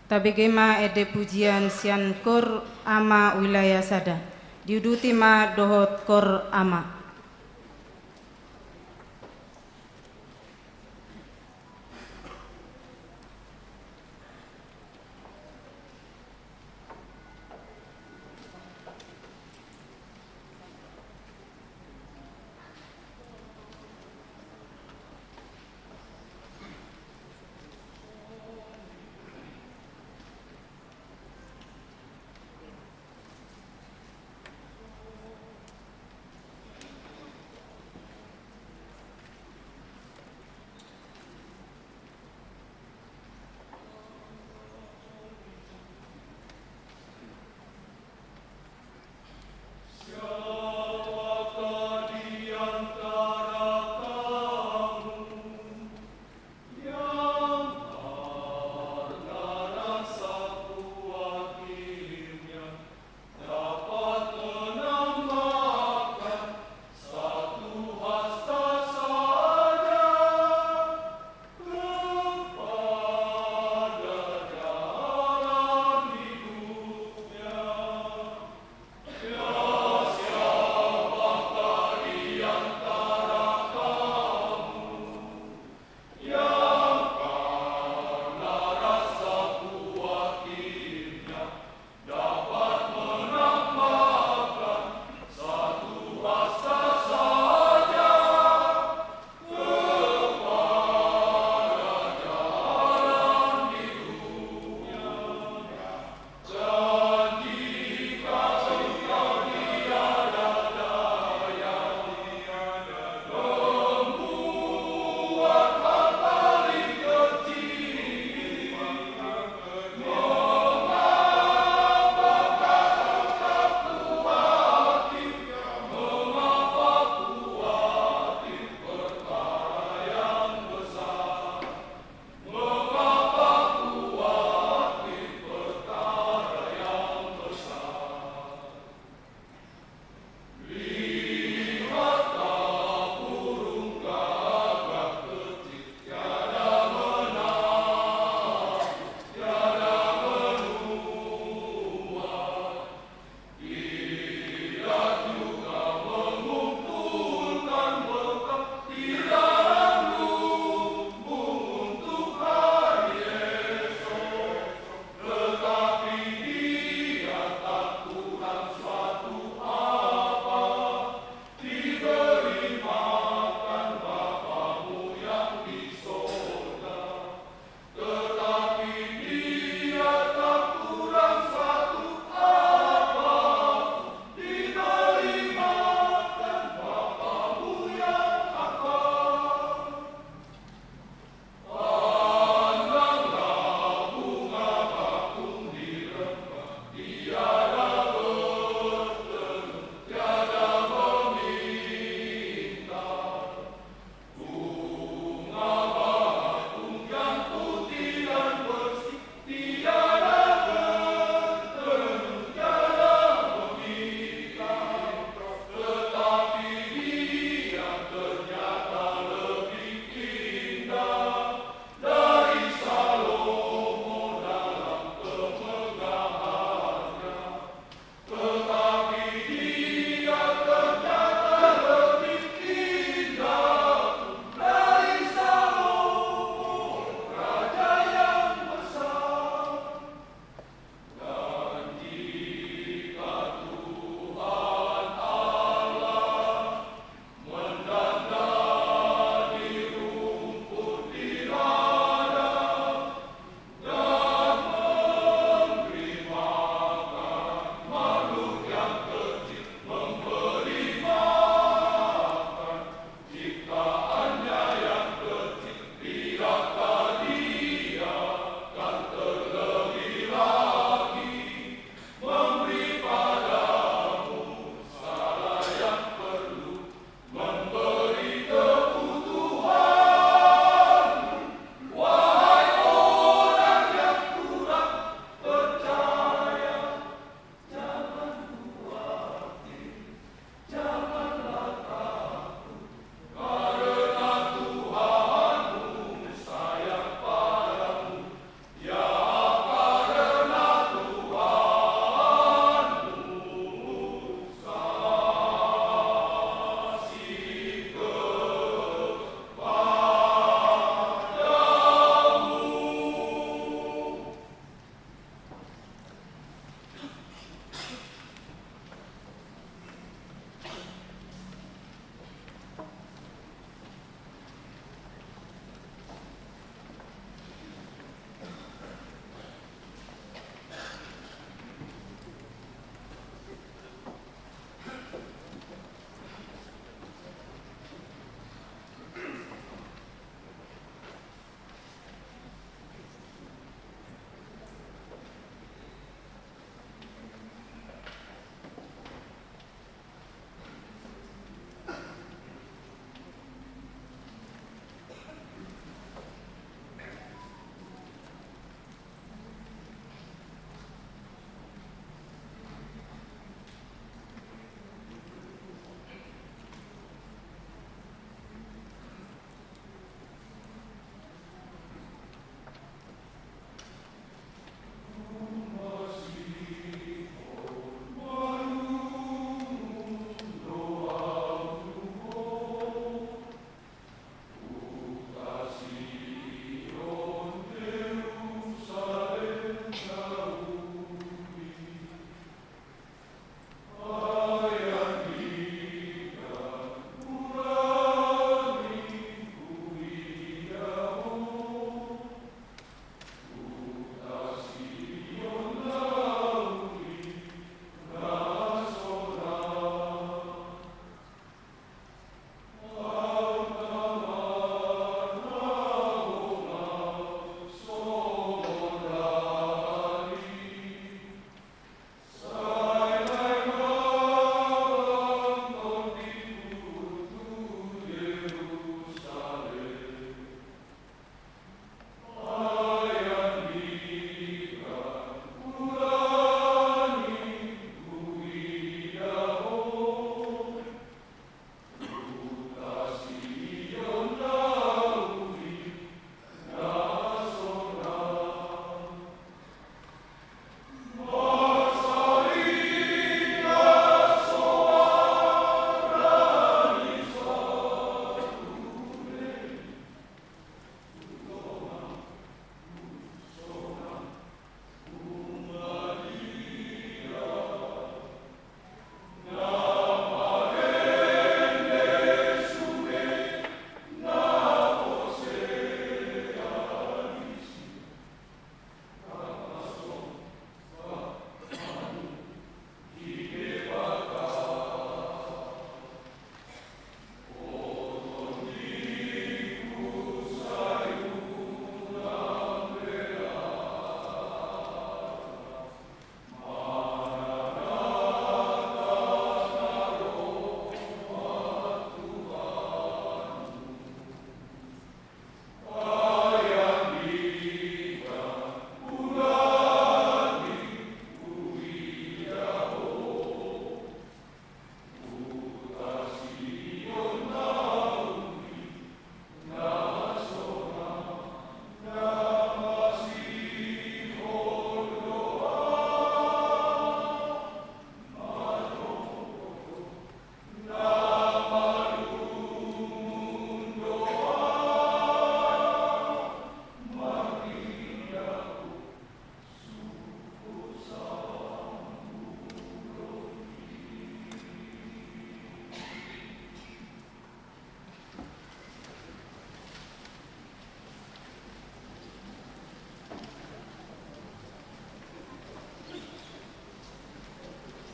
Tabege ma ende pujian sian Kor Ama Wilayah Sada. Diuduti ma dohot Kor Ama.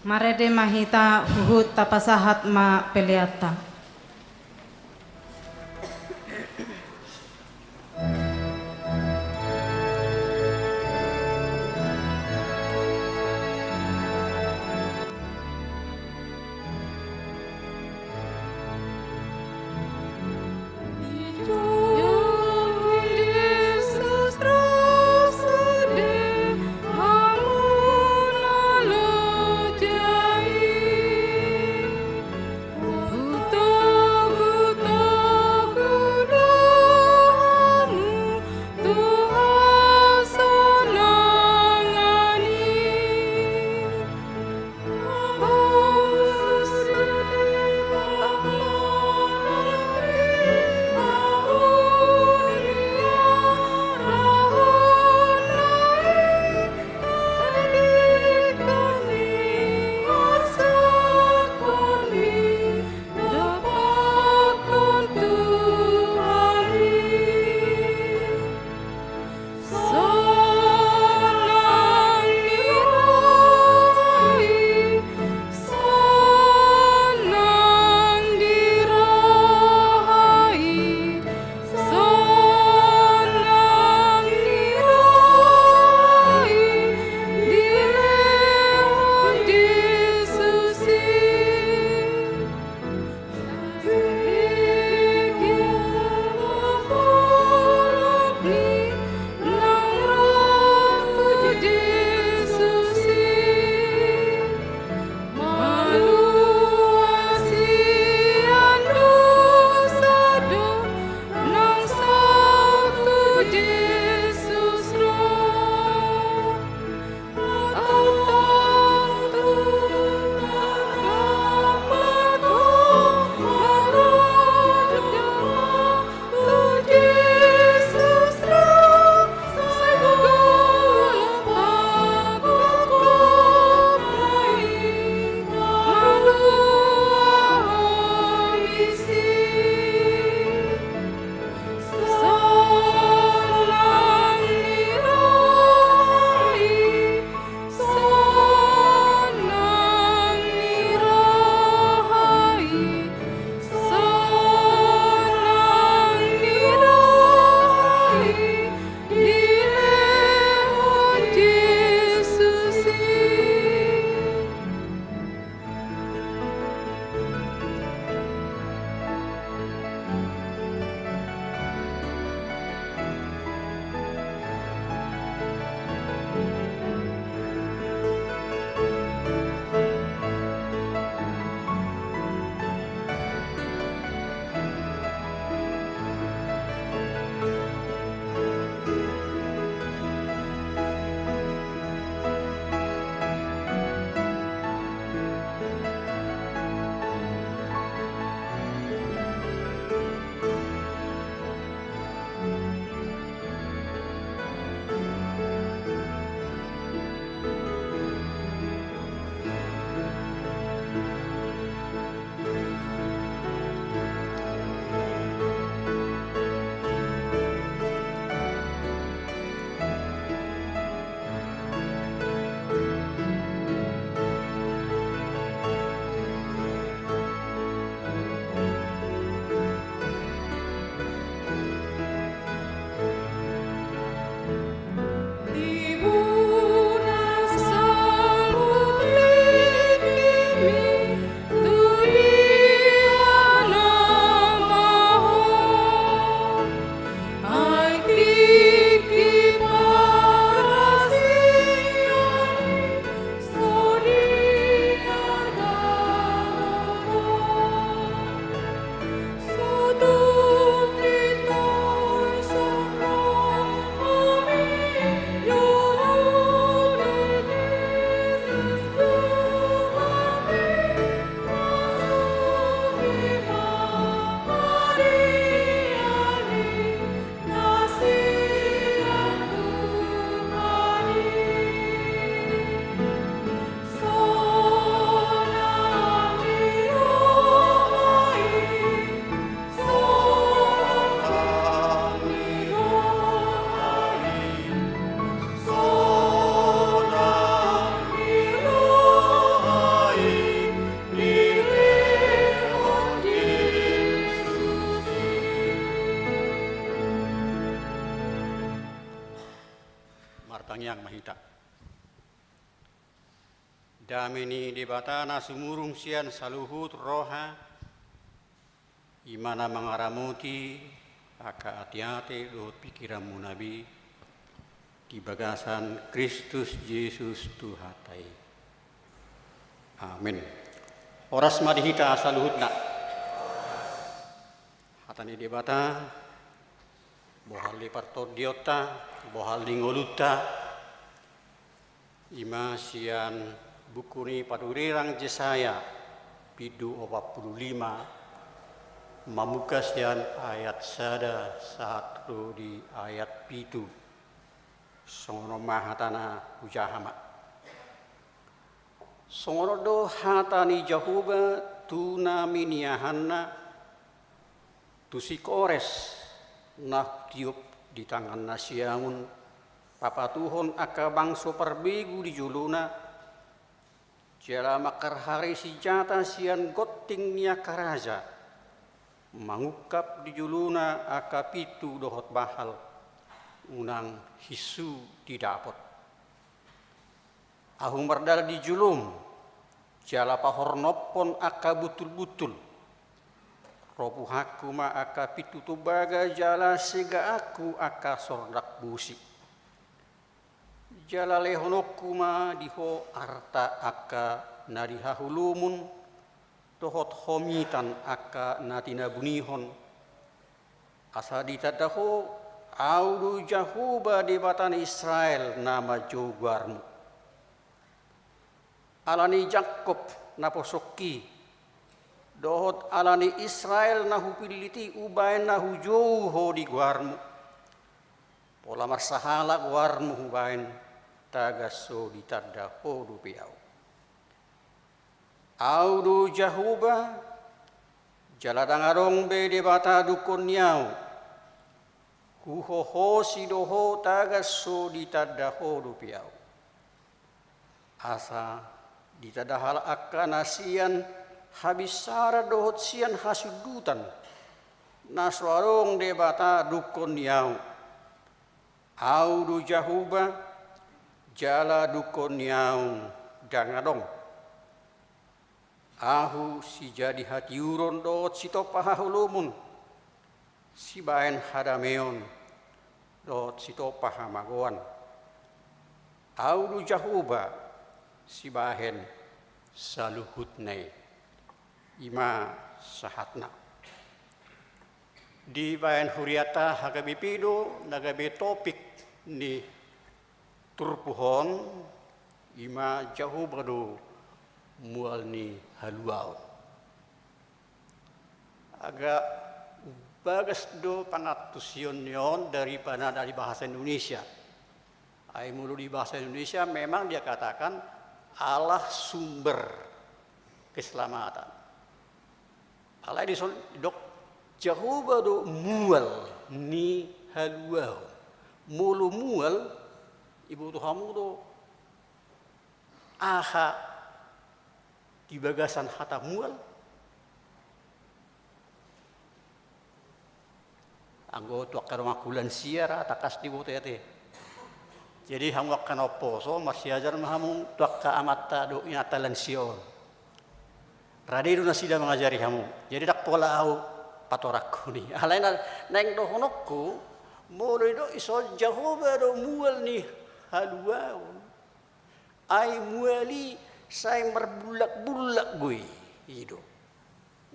Marende ma hita huhut tapasahat ma peleanta. Tangiang ma hita. Dame ni Debata na sumurung sian saluhut roha, i ma na mangaramoti angka ateate dohot pingkiranmuna be di bagasan Kristus Jesus Tuhanta i. Amin. Horas ma di hita saluhutna. Hata ni Debata, bohal ni partondionta, bohal ni ngolunta, i ma sian buku ni panurirang Jesaya, bindu opat pulu lima, mamungka sian ayat sada sahat ro di ayat pitu. Songon on ma hatana, hujaha ma. Songon on do hata ni Jahowa tu na miniahanna, tu si Kores na hutiop di tangan na siamun, papatuhon angka bangso parbegu di jolona, jala mangkarhari sinjata sian gonting ni angka raja, mangungkap di jolona angka pintu dohot bahal, unang hinsu didapot. Ahu mardalan di jolom, jala pahornopkon angka buntulbuntul. Ropuhanku ma angka pintu tombaga jala segaanku angka sornak bosi. Jala lehononku ma di ho arta angka na di haholomon, dohot homitan angka na tinabunihon, asa ditanda ho, Ahu do Jahowa Debata ni Israel na manjou goarmu. Ala ni Jakkob na posongki, dohot ala ni Israel na hupillit i, hubaen na hujou ho di goarmu. Pola marsahala goarmu hubaen, tagan so ditanda ho dope Ahu. Ahu do Jahowa, jala ndang adong be Debata dungkon ni Ahu. Huhohosi do ho tagan so ditanda ho dope Ahu. Asa ditanda halak angka na sian habinsaran dohot sian hasundutan, na so adong Debata dungkon ni Ahu. Ahu do Jahowa, jala dungkon ni Ahu ndang adong. Ahu sijadi hatiuron dohot sitompa haholomon, sibahen hadameon dohot sitompa hamagoan. Ahu do Jahowa sibahen saluhutna i. I ma sahatna. Dibahen huriata H K B P do na gabe topik ni turpuk on, i ma Jahowa do mual ni haluaon. Agak bagas do pangantusion ni on daripada na di bahasa Indonesia. Ai molo di bahasa Indonesia memang dia katakan Allah sumber keselamatan. Alai dison didok Jahowa do mual ni haluaon. Molo mual, iboto hamu do aha di bagasan hata mual? Anggo tu angka donganku lansia ra tangkas diboto i ate. Jadi hamu angka na umposo, marsiajar ma hamu tu angka amanta dohot inanta lansia on. Rade do nasida mangajari hamu. Jadi ndang pola ahu patorangkon i. Alai na naeng dohononku, molo didok dison Jahowa do mual ni haluaon, ai mual i sai marbullakbullak do i, i do.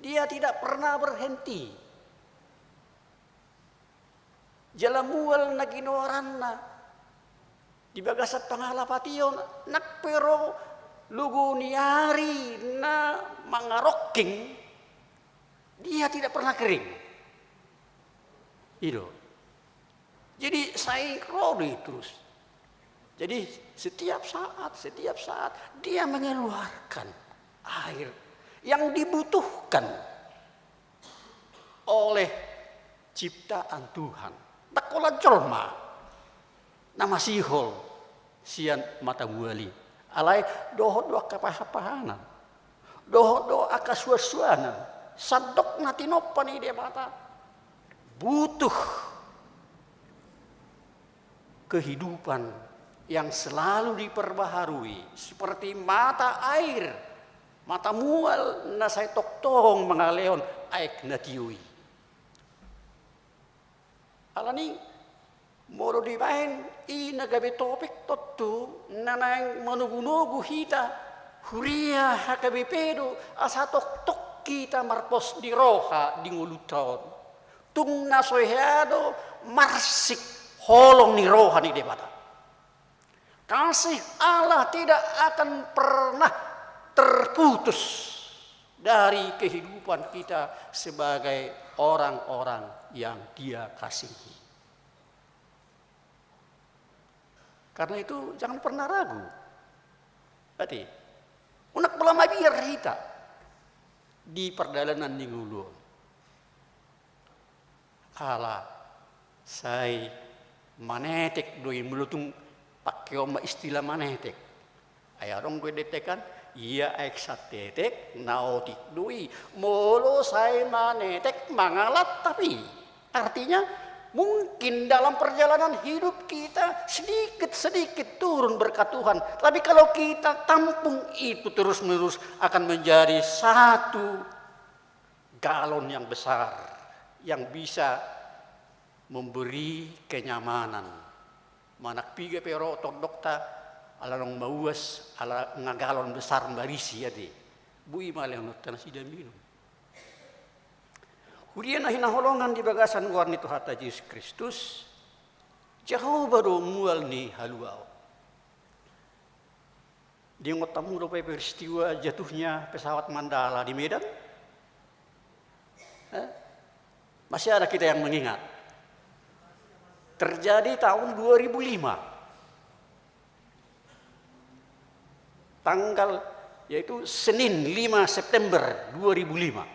Dia tidak pernah berhenti. Jala mual na ginoaranna di bagasan pangalapation, nang pe ro logo ni ari na mangarongking, dia tidak pernah kering. I do. Jadi sai ro do i terus. Jadi setiap saat, setiap saat dia mengeluarkan air yang dibutuhkan oleh ciptaan Tuhan. Ndang holan jolma na masihol sian mata mual i. Alai dohot do angka pahanpahanan, dohot do angka suansuanan, sandok na tinompa ni Debata butuh kehidupan yang selalu diperbaharui, seperti mata air, mata mual na sai tongtong mangalehon aek na tio i. Alani, molo dibaen i na gabe topik tontu na naeng manogunogu hita, huria H K B P do, asa tongtong hita marpos ni roha di ngolunta on. Tung na so hea do marsik holong ni roha ni Debata. Kasih Allah tidak akan pernah terputus dari kehidupan kita sebagai orang-orang yang Dia kasihi. Karena itu, jangan pernah ragu. Berarti, unang pola mabiar hita di pardalanan ni ngolu on. Ala sai manetek do i, molo tung pakeon ma istilah manetek. Ai adong do i ditekan, ia aek santetek na otik do i, molo sai manetek mangalap tapi. Artinya, mungkin dalam perjalanan hidup kita sedikit-sedikit turun berkat Tuhan. Tapi kalau kita tampung itu terus-menerus, akan menjadi satu galon yang besar yang bisa memberi kenyamanan. Manang piga pe ro tondokta, ala naung mauas, ala nga galon besar marisi ate. Boi ma lehononta nasida minum. Huria na hinaholongan di bagasan goar ni Tuhanta Jesus Kristus, Jahowa do mual ni haluaon. Diingot hamu dope peristiwa jatuhnya pesawat Mandala di Medan? Eh? Masih ada kita yang mengingat. Terjadi tahun dua ribu lima. Tanggal, yaitu Senin, lima September dua ribu lima.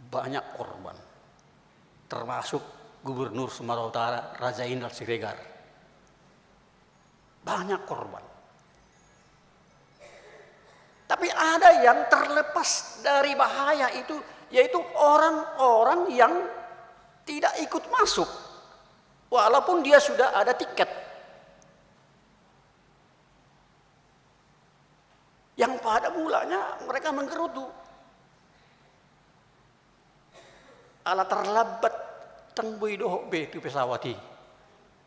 Banyak korban. Termasuk Gubernur Sumatera Utara, Raja Indal Siregar. Banyak korban. Tapi ada yang terlepas dari bahaya itu, yaitu orang-orang yang tidak ikut masuk, walaupun dia sudah ada tiket. Yang pada mulanya mereka menggerutu. Ala terlambat, ndang boi dohot be tu pesawat i.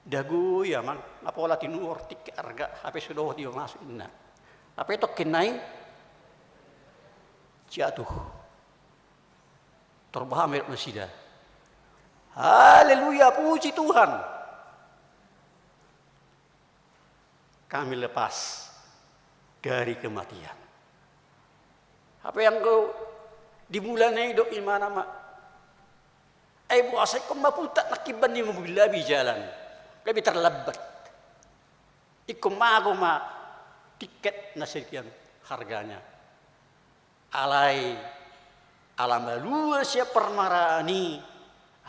Dagoi amang, nga pola tinuhor tiket arga, hape so dohot i masuk inna. Hape tongkin nai jatuh. Tor boha ma didok nasida? Haleluya, puji Tuhan. Kami lepas dari kematian. Hape anggo di mulana i didok imana ma, ai boasa ingkon ma putat nangkin ban ni mobil labi jalan, gabe terlambat. Ingkon mago ma tiket na sekian harganya. Alai ala malua sian parmaraan i,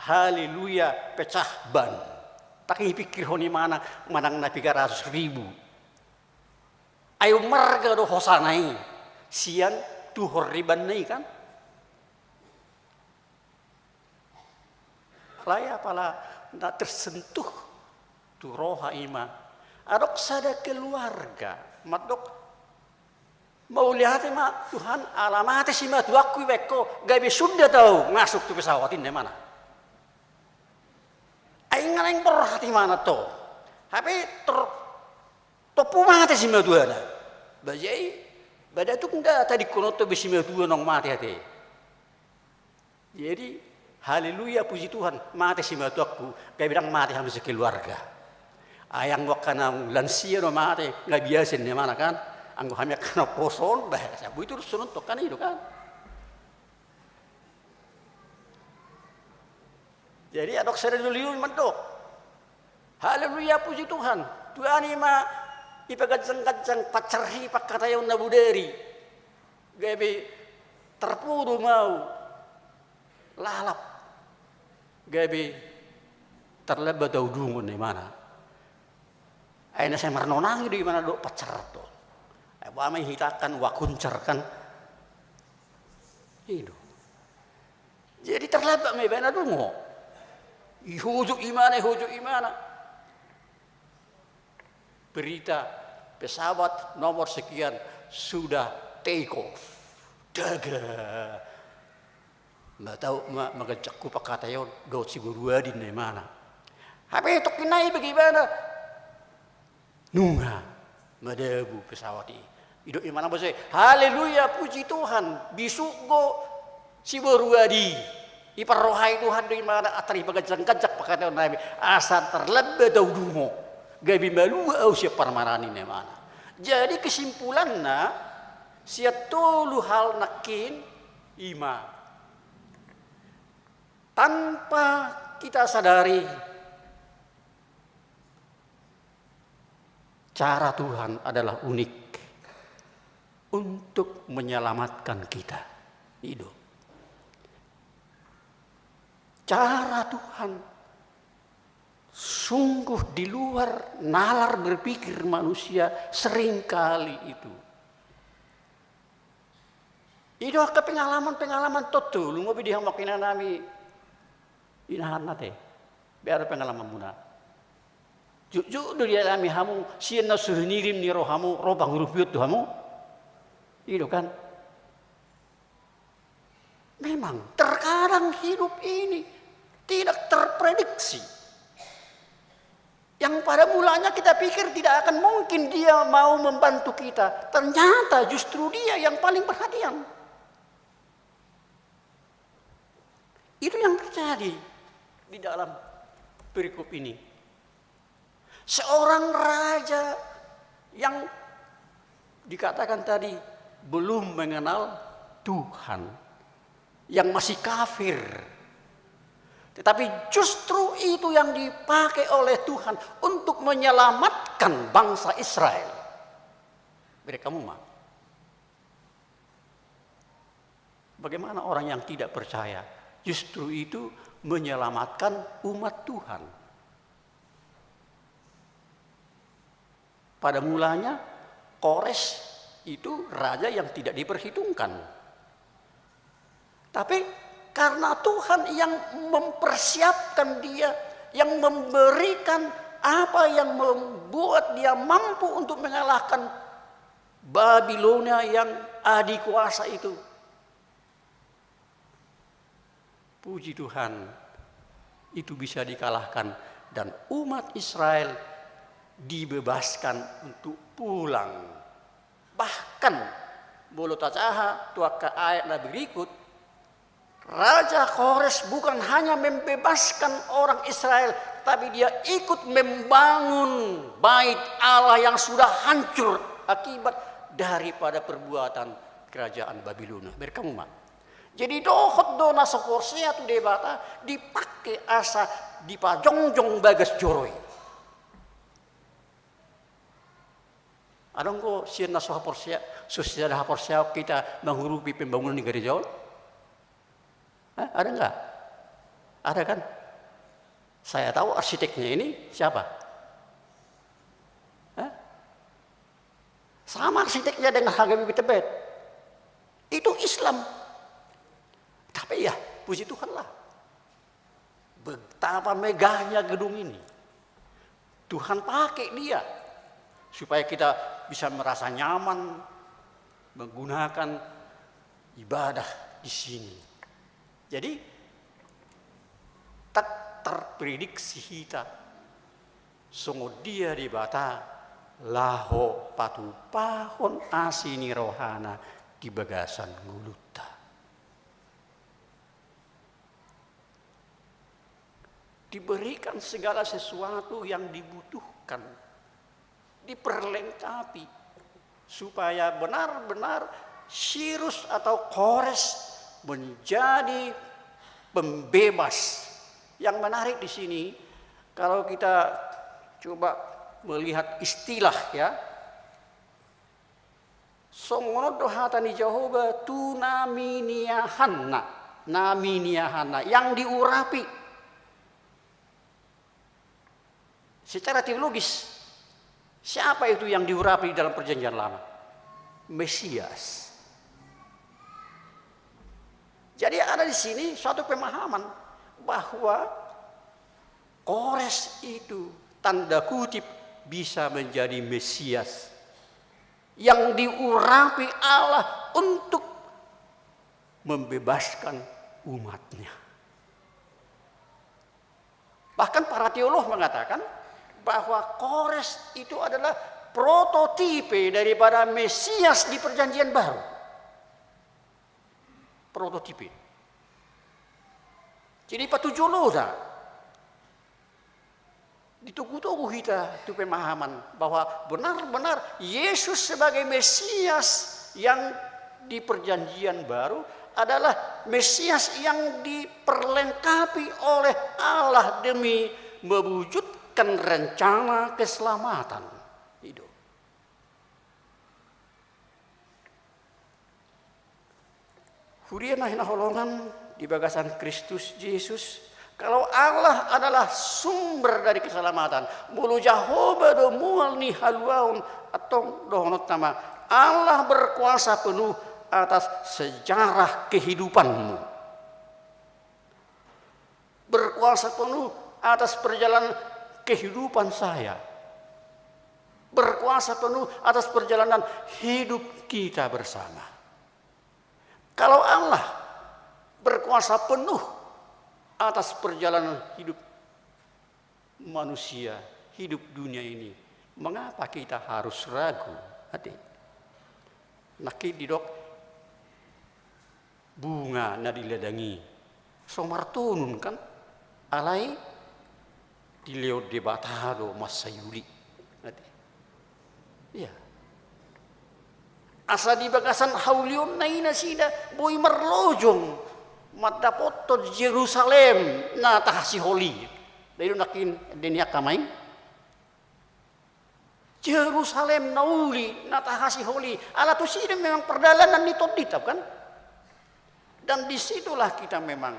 haleluya, pecah ban. Ndang dipikirhon imana manang na piga ratus ribu. Ai ummarga do hosana i sian tuhor ni banna i kan. Alai apala na tersentuh tu roha i ma. Adong sada keluarga mandok, mauliate ma Tuhan ala mate simatuangku, ibaen ho, gabe sundat au masuk tu pesawat, ninna imana. Ai nga naeng borhat imana tong. Hape tor tompu mate simatuana. Bajai, bada tung nda tadingkononta be simatua naung mate ate. Jadi, haleluya, puji Tuhan, mate simatuangku, gabe ndang mate hami sekeluarga. Ai anggo angka naung lansia do mate, nga biasa ninna imana kan, anggo hami angka na poso on, bah, sabu itu songon tongkan i do kan. Jadi adong sada doli on mandok, haleluya, puji Tuhan, Tuhan i ma ipaganjang-ganjang pansar i, pangkataion na bodari. Gabe tarpudum au, lalap. Gabe terlambat au dungo, ninna imana. Ai na sai marnonang i do imana dohot pansar on. Ai boha ma i hita kan, wa kuncar kan. I do. Jadi terlambat ma ibana dungo. Ihojok imana, ihojok imana. Berita, pesawat nomor sekian sudah take off. Daga. Matau ma, manganjak hupak hata i on, dohot si boru Adi na imana. Hape tongkin nai bagi ibana. Nunga madabu pesawat i. Didok imana muse, haleluya, puji Tuhan, bisuk do si boru Adi. Diparrohai Tuhan do imana, antar dipaganjang-ganjang hupak hata i on nai be. Asa tarlambat au dungo. Gabe malua au sian parmahan i na imana. Jadi kesimpulanna, sian tolu hal nangkin i ma. Tanpa kita sadari, cara Tuhan adalah unik untuk menyelamatkan kita. I do. Cara Tuhan sungguh di luar nalar berpikir manusia seringkali itu. I do angka pengalaman-pengalaman tontolu ma be di hamu angka inanami, inahan na te. Be aha do pengalamanmuna? Jotjot do dialami hamu, sian na so hinirim ni rohamu, ro pangurupion tu hamu. I do kan? Memang, terkadang hidup ini tidak terprediksi. Yang pada mulanya kita pikir tidak akan mungkin dia mau membantu kita, ternyata justru dia yang paling perhatian. Itu yang terjadi di dalam perikop ini. Seorang raja yang dikatakan tadi belum mengenal Tuhan, yang masih kafir. Tetapi justru itu yang dipakai oleh Tuhan untuk menyelamatkan bangsa Israel. Bereka hamu ma. Bagaimana orang yang tidak percaya justru itu menyelamatkan umat Tuhan? Pada mulanya, Kores itu raja yang tidak diperhitungkan. Tapi karena Tuhan yang mempersiapkan dia, yang memberikan apa yang membuat dia mampu untuk mengalahkan Babilonia yang adikuasa itu. Puji Tuhan, itu bisa dikalahkan dan umat Israel dibebaskan untuk pulang. Bahkan, molo tajaha tu angka ayat na berikut, Raja Kores bukan hanya membebaskan orang Israel, tapi dia ikut membangun bait Allah yang sudah hancur akibat daripada perbuatan kerajaan Babilonia. Bereka hamu ma. Jadi dohot do na so porsea tu Debata dipake asa dipajongjong bagas joro i. Adong do sian na so haporsea, so sada haporseaon hita mangurupi pembangunan ni gareja on? Hah? Ada nggak? Ada kan? Saya tahu arsiteknya ini siapa? Hah? Sama arsiteknya dengan H K B P Tebet. Itu Islam. Tapi ya, puji Tuhanlah. Betapa megahnya gedung ini. Tuhan pakai dia supaya kita bisa merasa nyaman menggunakan ibadah di sini. Jadi, tak terprediksi hita songon dia Debata laho patupahon asi ni rohana di bagasan ngolunta. Diberikan segala sesuatu yang dibutuhkan, diperlengkapi, supaya benar-benar Sirus atau Kores menjadi pembebas. Yang menarik di sini, kalau kita coba melihat istilah, ya, songon on do hata ni Jahowa tu na miniahanna, na miniahanna, yang diurapi. Secara teologis, siapa itu yang diurapi dalam Perjanjian Lama? Mesias. Jadi ada di sini suatu pemahaman bahwa Kores itu, tanda kutip, bisa menjadi Mesias yang diurapi Allah untuk membebaskan umat-Nya. Bahkan para teolog mengatakan bahwa Kores itu adalah prototipe daripada Mesias di Perjanjian Baru. Prototipe. Jadi, patuju losa. Ditogu-togu hita tu pemahaman bahwa benar-benar Yesus sebagai Mesias yang di Perjanjian Baru adalah Mesias yang diperlengkapi oleh Allah demi mewujudkan rencana keselamatan. I do. Huria na hinaholongan di bagasan Kristus Jesus, kalau Allah adalah sumber dari keselamatan, molo Jahowa do mual ni haluaon, antong dohononta ma, Allah berkuasa penuh atas sejarah kehidupanmu. Berkuasa penuh atas perjalanan kehidupan saya. Berkuasa penuh atas perjalanan hidup kita bersama. Kalau Allah berkuasa penuh atas perjalanan hidup manusia, hidup dunia ini, mengapa kita harus ragu? Ate. Nangkin didok, bunga na di ladang i so martonun, kan? Alai dilehon Debata do mansai uli. Ate. Ia. Asa di bagasan haulionna i nasida boi marlojong mandapothon Jerusalem na tahasihol i. Dai do nangkin ende ni angka main. Jerusalem na uli, na tahasihol i. Ala tusi do memang pardalanan ni tondinta, kan? Dan di situlah kita memang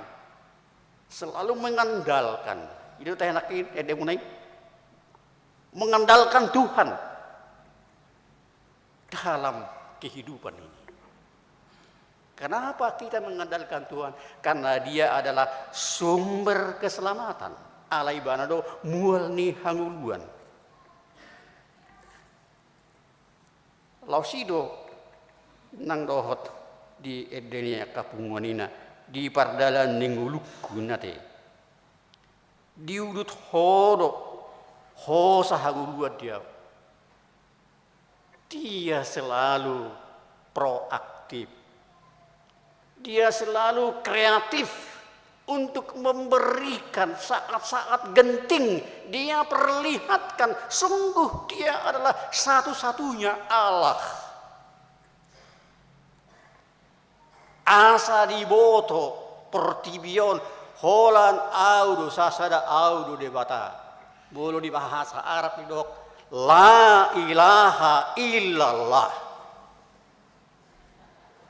selalu mengandalkan. I do tahe nangkin endemuna i. Mengandalkan Tuhan dalam kehidupan ini. Kenapa kita mengandalkan Tuhan? Karena Dia adalah sumber keselamatan. Ala Ibana do mual ni hangoluan. Laos i do nang dohot di ende ni angka punguan i na, di pardalanan ni ngolungku, ate. Diudut Ho do hosa hangoluan di ahu. Dia selalu proaktif. Dia selalu kreatif untuk memberikan saat-saat genting. Dia perlihatkan sungguh Dia adalah satu-satunya Allah. Asa diboto portibi on, holan Ahu do sasada, Ahu do Debata. Molo di bahasa Arab didok, La ilaha illallah.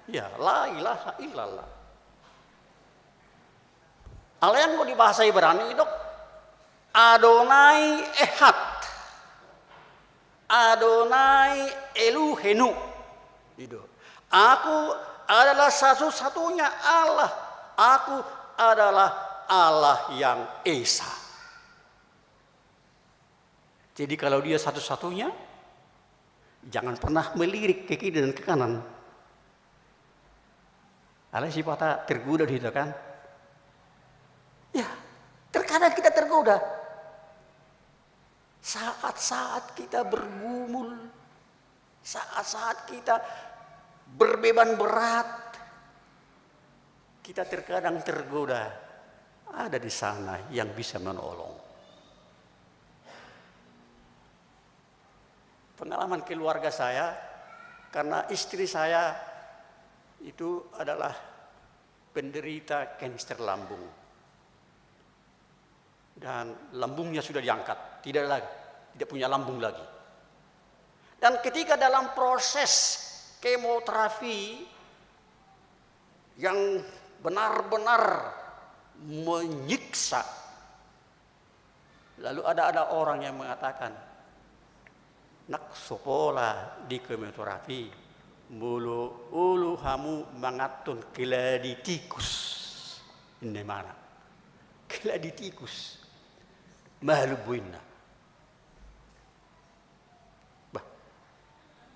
Ya, la ilaha illallah. Alai anggo di bahasa Ibrani didok, Adonai Ehad. Adonai Elohenu. I do. Aku adalah satu-satunya Allah. Aku adalah Allah yang Esa. Jadi kalau Dia satu-satunya, jangan pernah melirik ke kiri dan ke kanan. Alai sipata tergoda do hita, kan? Ya, terkadang kita tergoda. Saat-saat kita bergumul, saat-saat kita berbeban berat, kita terkadang tergoda. Ada di sana yang bisa menolong. Pengalaman keluarga saya, karena istri saya itu adalah penderita kanker lambung. Dan lambungnya sudah diangkat, tidak lagi, tidak punya lambung lagi. Dan ketika dalam proses kemoterapi yang benar-benar menyiksa, lalu ada, ada orang yang mengatakan, "Nang so pola dikemoterapi, molo olo hamu manganhon keladi tikus," ninna imana. Keladi tikus. Malum boina.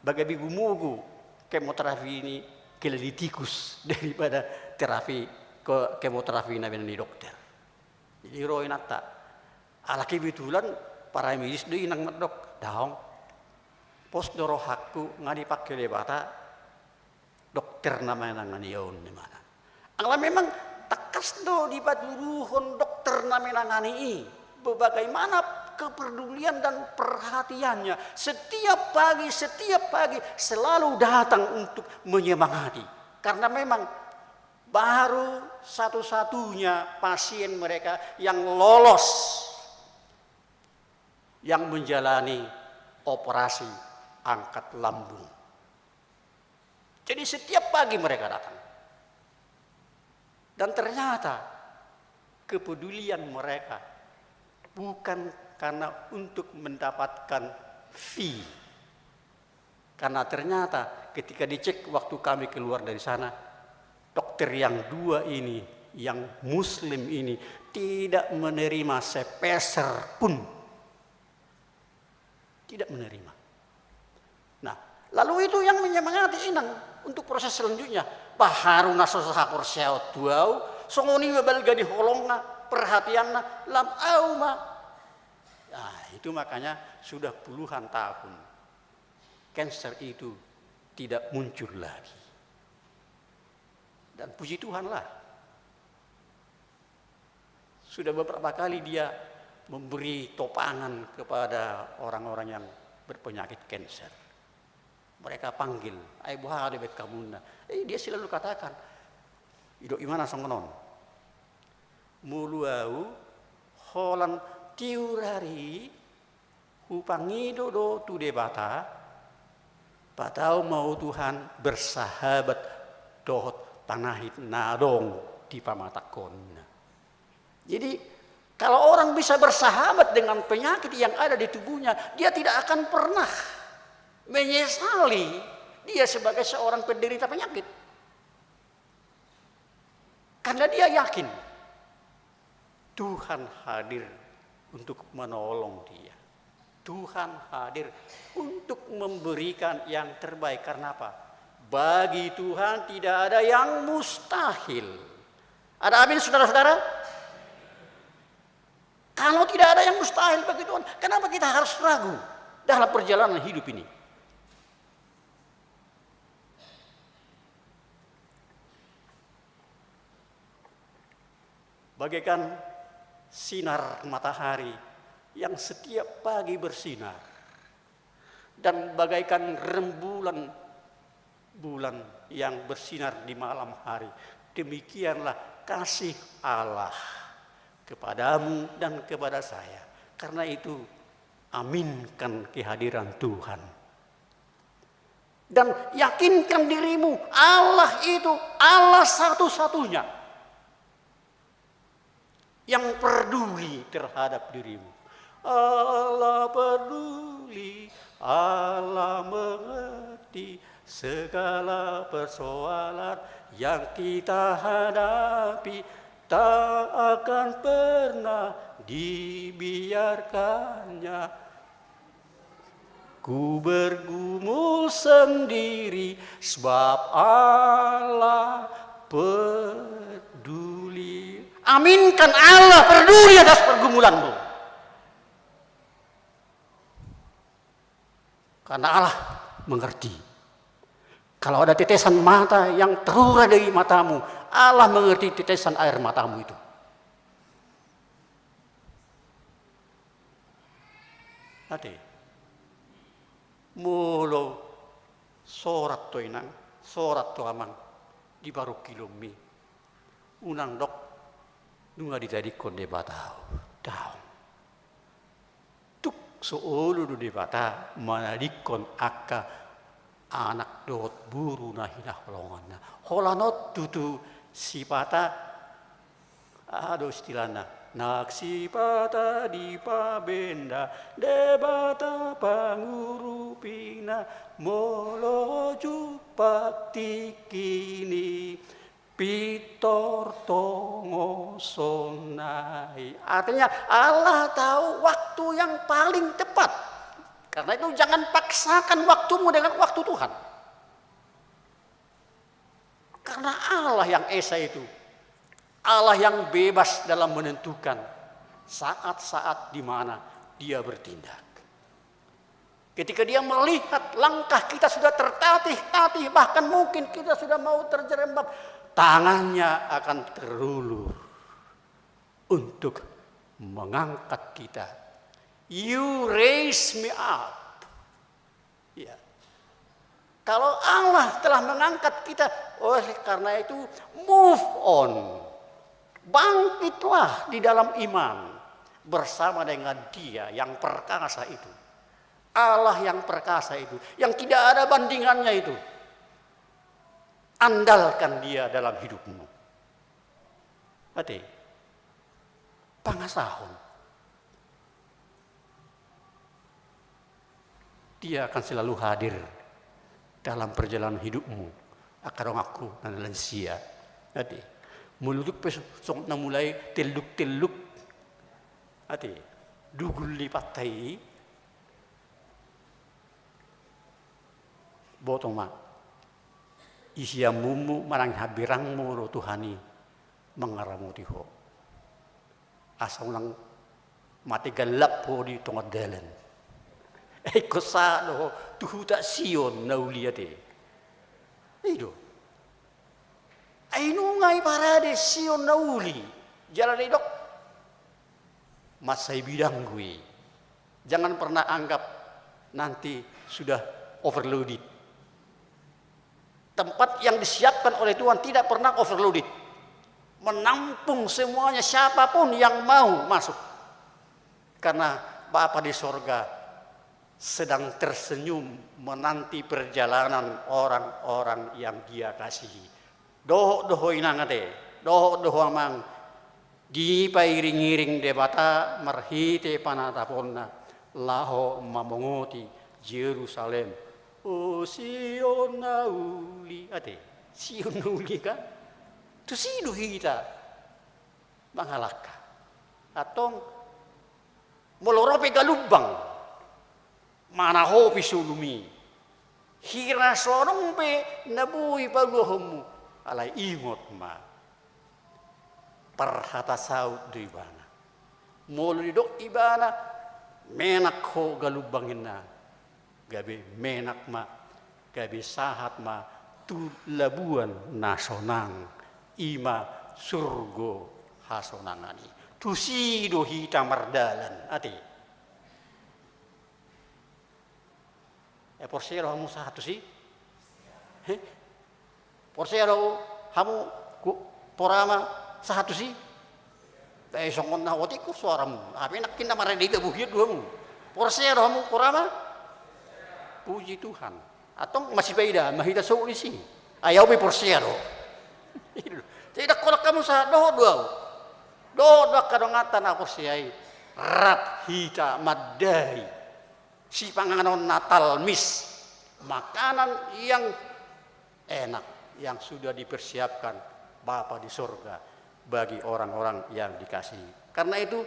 Bagai be gumogo kemoterapi ni, kila di tikus daripada terapi ke-, kemoterapi na binaen ni dokter. Jadi ro inanta. Ala kebetulan paramedis do inang mandok, daong. Pos do rohangku, nga dipangke Debata dokter na manangani on, imana. Ala memang tangkas do dipatuduhon dokter na manangani i, bagaimana kepedulian dan perhatiannya. Setiap pagi, setiap pagi selalu datang untuk menyemangati. Karena memang baru satu-satunya pasien mereka yang lolos, yang menjalani operasi angkat lambung. Jadi setiap pagi mereka datang. Dan ternyata kepedulian mereka bukan karena untuk mendapatkan fee. Karena ternyata ketika dicek waktu kami keluar dari sana, dokter yang dua ini, yang muslim ini, tidak menerima sepeser pun. Tidak menerima. Nah, lalu itu yang menyemangati inang untuk proses selanjutnya. Bah, haru na so sahaporseaon tu au, songon i ma balga di holongna, perhatianna, lam au ma. Nah, itu makanya sudah puluhan tahun cancer itu tidak muncul lagi. Dan puji Tuhanlah, sudah beberapa kali dia memberi topangan kepada orang-orang yang berpenyakit cancer. Mereka panggil, "Ai boha do baen hamuna?" Eh, dia selalu katakan, didok imana songon on, "Molo au holan tiur ari hupangido do tu Debata, patau ma au Tuhan bersahabat dohot panyakit na adong di pamatangkonna." Jadi, kalau orang bisa bersahabat dengan penyakit yang ada di tubuhnya, dia tidak akan pernah menyesali dia sebagai seorang penderita penyakit. Karena dia yakin Tuhan hadir untuk menolong dia. Tuhan hadir untuk memberikan yang terbaik. Karena apa? Bagi Tuhan tidak ada yang mustahil. Ada amin, saudara-saudara? Kalau tidak ada yang mustahil bagi Tuhan, kenapa kita harus ragu dalam perjalanan hidup ini? Bagaikan sinar matahari yang setiap pagi bersinar, dan bagaikan rembulan bulan yang bersinar di malam hari, demikianlah kasih Allah kepadamu dan kepada saya. Karena itu, aminkan kehadiran Tuhan. Dan yakinkan dirimu, Allah itu Allah satu-satunya yang peduli terhadap dirimu. Allah peduli, Allah mengerti segala persoalan yang kita hadapi, tak akan pernah dibiarkan-Nya. Ku bergumul sendiri, sebab Allah peduli. Aminkan Allah peduli atas pergumulanmu. Karena Allah mengerti. Kalau ada tetesan mata yang terurai dari matamu, Allah mengerti tetesan air matamu itu. Ate. Molo sorat do inang, sorat do amang, di parungkilonmi, unang dok nunga ditadingkon Debata au. Daong. Tung so olo do Debata manadingkon angka anak dohot boru na hinaholonganna. Holan on tutu sipata, aha do istilahna, nang sipata dipabenda Debata pangurupina, molo jumpang tingki ni pintor tongosonna i. Artinya, Allah tahu waktu yang paling tepat. Karena itu, jangan paksakan waktumu dengan waktu Tuhan. Karena Allah yang esa itu, Allah yang bebas dalam menentukan saat-saat di mana Dia bertindak. Ketika Dia melihat langkah kita sudah tertatih-tatih, bahkan mungkin kita sudah mau terjerembab, tangan-Nya akan terulur untuk mengangkat kita. "You raise me up." Ya. Kalau Allah telah mengangkat kita, oleh karena itu, move on. Bangkitlah di dalam iman bersama dengan Dia yang perkasa itu. Allah yang perkasa itu, yang tidak ada bandingannya itu. Andalkan Dia dalam hidupmu. Ate, pangasahon. Dia akan selalu hadir dalam perjalanan hidupmu. Angka donganku na lansia. Ate, molo tung pe songon na mulai telluk-telluk. Ate, dugul ni pantai. Boto ma. Isi ambungmu manang hambirangmu do Tuhan i mangaramoti ho. Asa unang mate gallap ho di tonga dalan. Ingkon sahat do ho tu huta Sion na uli, ate. I do. Ai nunga iparade Sion na uli. Jala didok, mansai bidanggu i. Jangan pernah anggap nanti sudah overloaded. Tempat yang disiapkan oleh Tuhan tidak pernah overloaded. Menampung semuanya, siapapun yang mau masuk. Karena Bapa di sorga sedang tersenyum menanti perjalanan orang-orang yang Dia kasihi. Dohot do ho, inang, ate, dohot do ho, amang, dipairing-iring Debata marhite panataponna laho mamongoti Jerusalem. O Sion na uli, ate, Sion na uli, kan? Tusi do hita mangalangka. Antong, molo ro pe galumbang, manahopi solumu i. Hira so adong pe na boi paluahonmu, alai ingot ma, parhata saut do ibana. Molo didok ibana, menak ho galumbang, ninna, gabe menak ma, gabe sahat ma tu labuan na sonang, i ma surgo hasonangan i. Tusi do hita mardalan, ate. Eh, porsea do hamu sahat tusi? He? Porsea do hamu, ku, Porama, sahat tusi? Eh, songon na otik ho suaramu. Hape nangkin na marende hita, buhian do hamu. Porsea do hamu, Porama? Puji Tuhan. Antong masipaidaan ma hita sogot disi. Ai au pe porsea do. Jadi ndang holan hamu sahat, dohot do au. Dohot do angka donganta na porsea i. Rap hita mandai sipanganon na talmis, makanan yang enak yang sudah dipersiapkan Bapa di sorga bagi orang-orang yang dikasihi. Karena itu,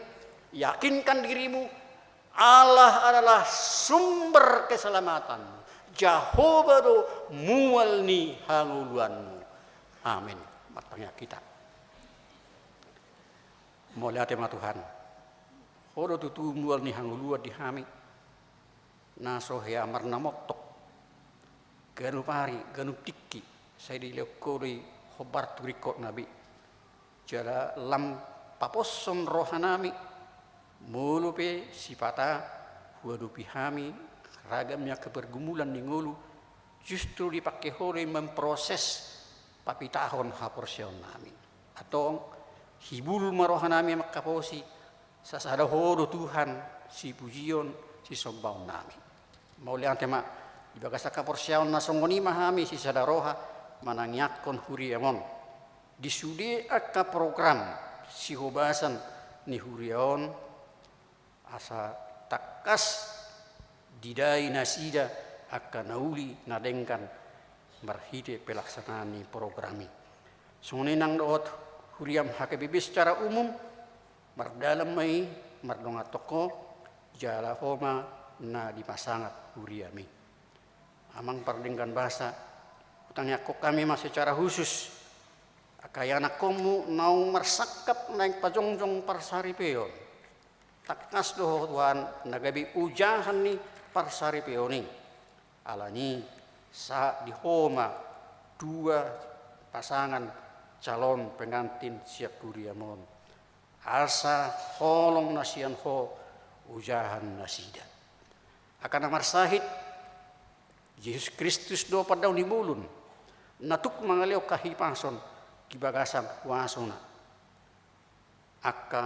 yakinkan dirimu, Allah adalah sumber keselamatan. Jahowa do mual ni hangoluanmu. Amin. Martangiang hita. Mauliate ma Tuhan. Ho do tutu mual ni hangoluan di hami. Na so hea marnamontok, ganup ari, ganup tingki, sai dilehon Ho do i hombar tu ringkot nami. Jala lam paposhon roha nami, molo pe sipata huadopi hami ragam ni angka pergumulan ni ngolu, justru dipangke Ho do i memproses papitahon haporseaon nami. Antong, hibul ma roha nami mangkaposi, sasada Ho do Tuhan sipujion, sisombaon nami. Mauliate ma, di bagasan haporseaon na songon i ma hami sisada roha manangiangkon huriaM on. Di sude angka program sihobasan ni huria on, asa tangkas didai nasida angka na uli na denggan marhite pelaksanaan ni program i. Songon i nang dohot huriaM H K B P secara umum, mardalan ma i, mardongan tongko, jala Ho ma na dipasangat huriami. Amang pardenggan basa, hutangiangkon hami ma secara khusus angka ianakhonmu naung marsangkap naeng pajongjong parsaripeon. Tangkas do ho Tuhan na gabe ojahan ni parsaripeon i. Alani i sahat di ho ma dua pasangan calon pengantin sian huriam on, asa holong na sian ho ojahan nasida. Angka na marsahit, Jesus Kristus do pandaon ni bolon, na tuk mangalehon hahipason di bagasan huasona. Angka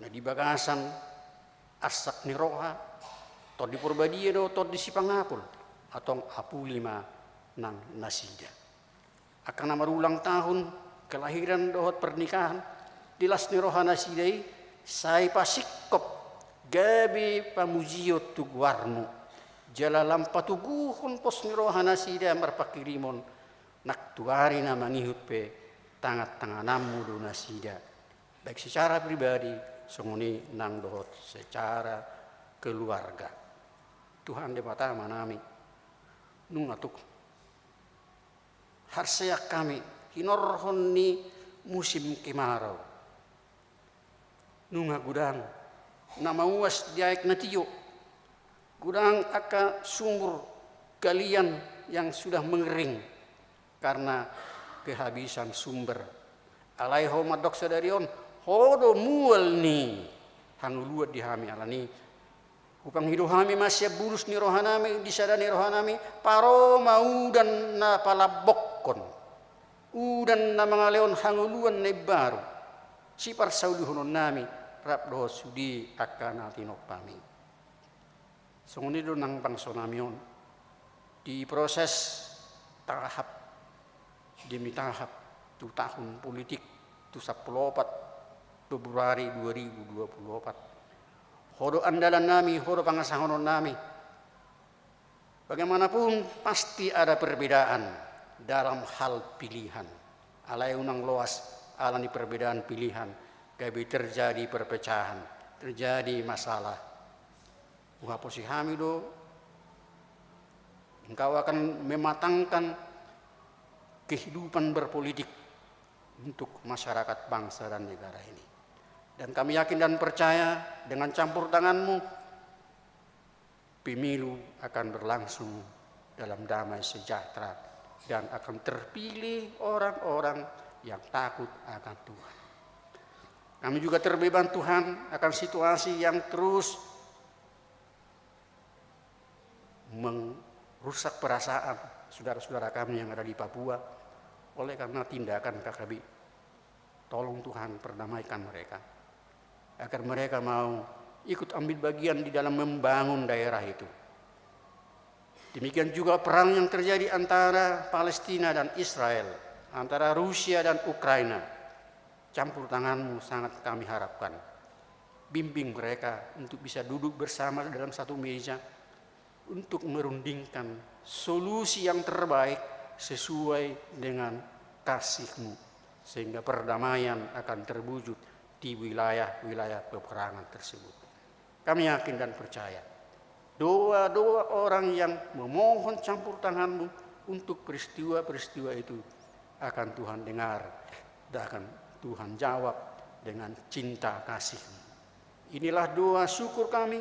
na di bagasan arsak ni roha, Tondi Porbadia do Tondi Sipangapul, antong apuli ma nang nasida. Angka na marulang tahun, kelahiran dohot pernikahan, di las ni roha nasida i, sai pasingkop gabe pamujion tu goarmu. Jala lam patoguhon pos ni roha nasida marpanghirimon, nang tu ari na mangihut pe tangan-tangananmu do nasida, baik secara pribadi, songon i nang dohot secara keluarga. Tuhan Debata Amanami, nunga tuk harseak hami hinorhon ni musim kemarau. Nunga godang na mauas di aek na tio, godang angka sumur galian yang sudah mengering karena kehabisan sumber. Alai ho mandok sadari on, ho do mual ni hangoluan di hami. Alani i, hupangido hami ma sian bulus ni rohanami, di sada ni rohanami, paro ma udan na palambokkon, udan na mangalehon hangoluan na imbaru, siparsaulihononnami rap dohot sude angka na tinompami. Songon i do nang bangsonami on, diproses tahap demi tahap tu tahun politik, tu sampulu opat Februari dua ribu dua puluh opat. Ho do andalannami, ho do pangasahononnami. Bagaimanapun, pasti ada perbedaan dalam hal pilihan. Alai unang loas, alani perbedaan pilihan gabe terjadi perpecahan, terjadi masalah. Huhaposi hami do, engkau akan mematangkan kehidupan berpolitik untuk masyarakat, bangsa, dan negara ini. Dan kami yakin dan percaya, dengan campur tanganmu, pemilu akan berlangsung dalam damai sejahtera dan akan terpilih orang-orang yang takut akan Tuhan. Kami juga terbeban, Tuhan, akan situasi yang terus merusak perasaan saudara-saudara kami yang ada di Papua oleh karena tindakan K K B. Tolong, Tuhan, perdamaikan mereka, agar mereka mau ikut ambil bagian di dalam membangun daerah itu. Demikian juga perang yang terjadi antara Palestina dan Israel, antara Rusia dan Ukraina. Campur tanganmu sangat kami harapkan. Bimbing mereka untuk bisa duduk bersama dalam satu meja untuk merundingkan solusi yang terbaik sesuai dengan kasihmu, sehingga perdamaian akan terwujud di wilayah-wilayah peperangan tersebut. Kami yakin dan percaya, doa-doa orang yang memohon campur tanganmu untuk peristiwa-peristiwa itu akan Tuhan dengar dan akan Tuhan jawab dengan cinta kasihmu. Inilah doa syukur kami,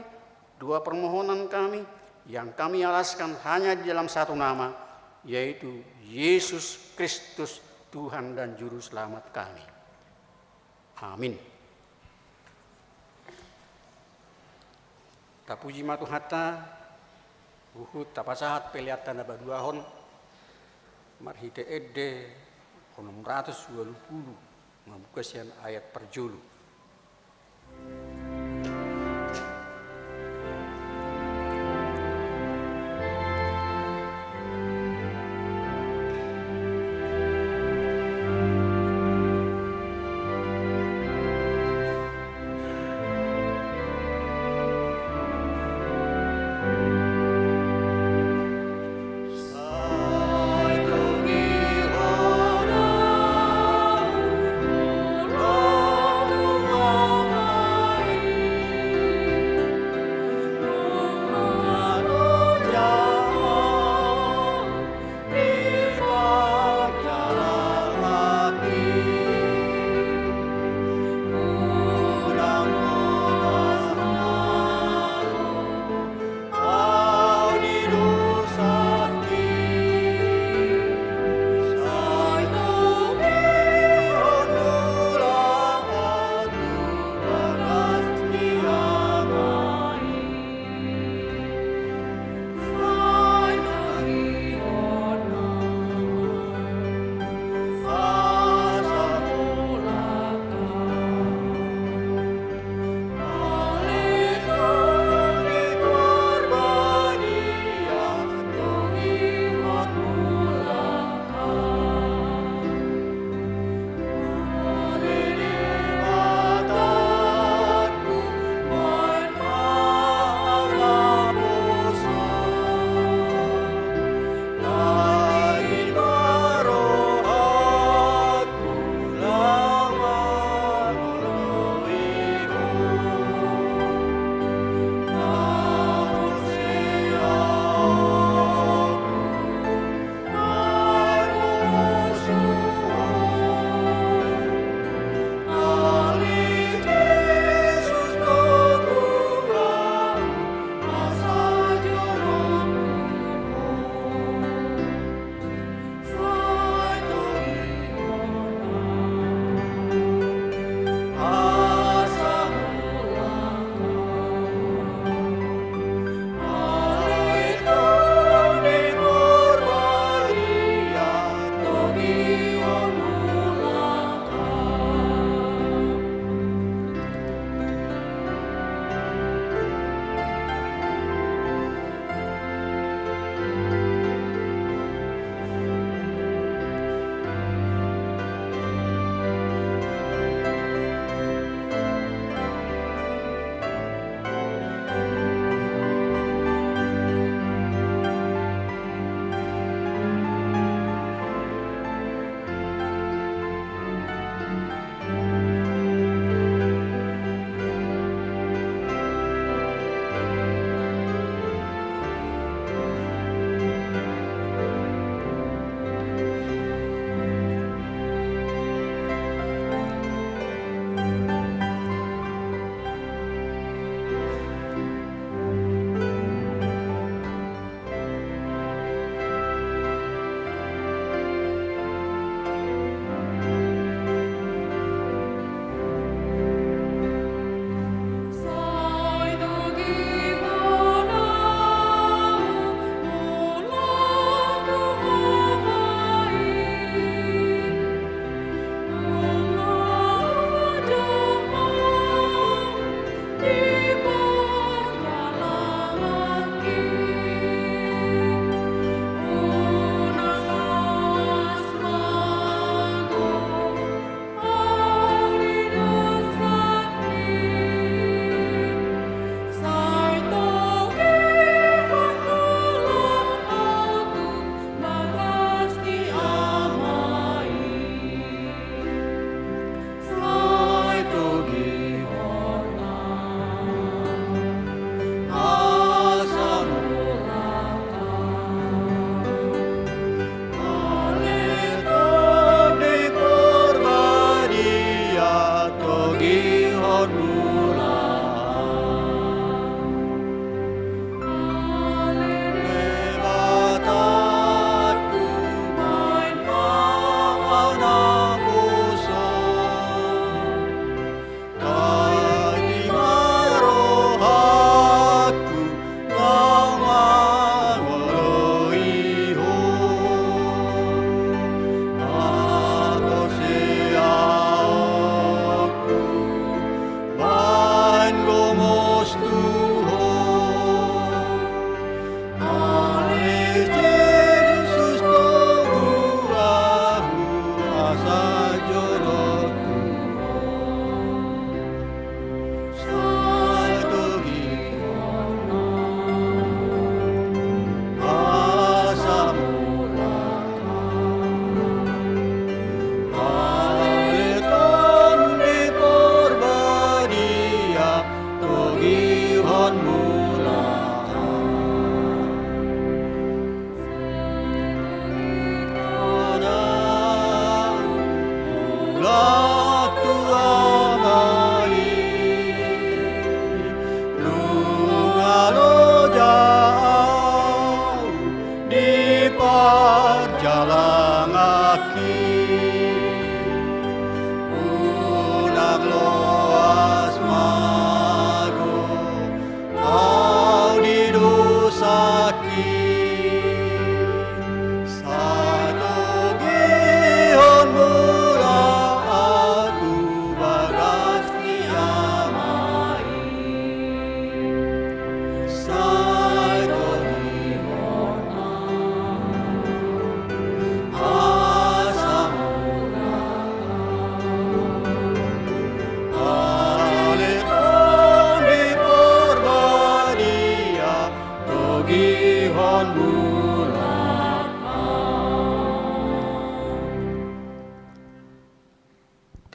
doa permohonan kami, yang kami alaskan hanya di dalam satu nama, yaitu Yesus Kristus, Tuhan dan Juru Selamat kami. Amin. Tapuji ma Tuhanta, huhut tapasahat peleanta na paduahon, marhite ende onom ratus ualu pulu, mamungka sian ayat parjolo.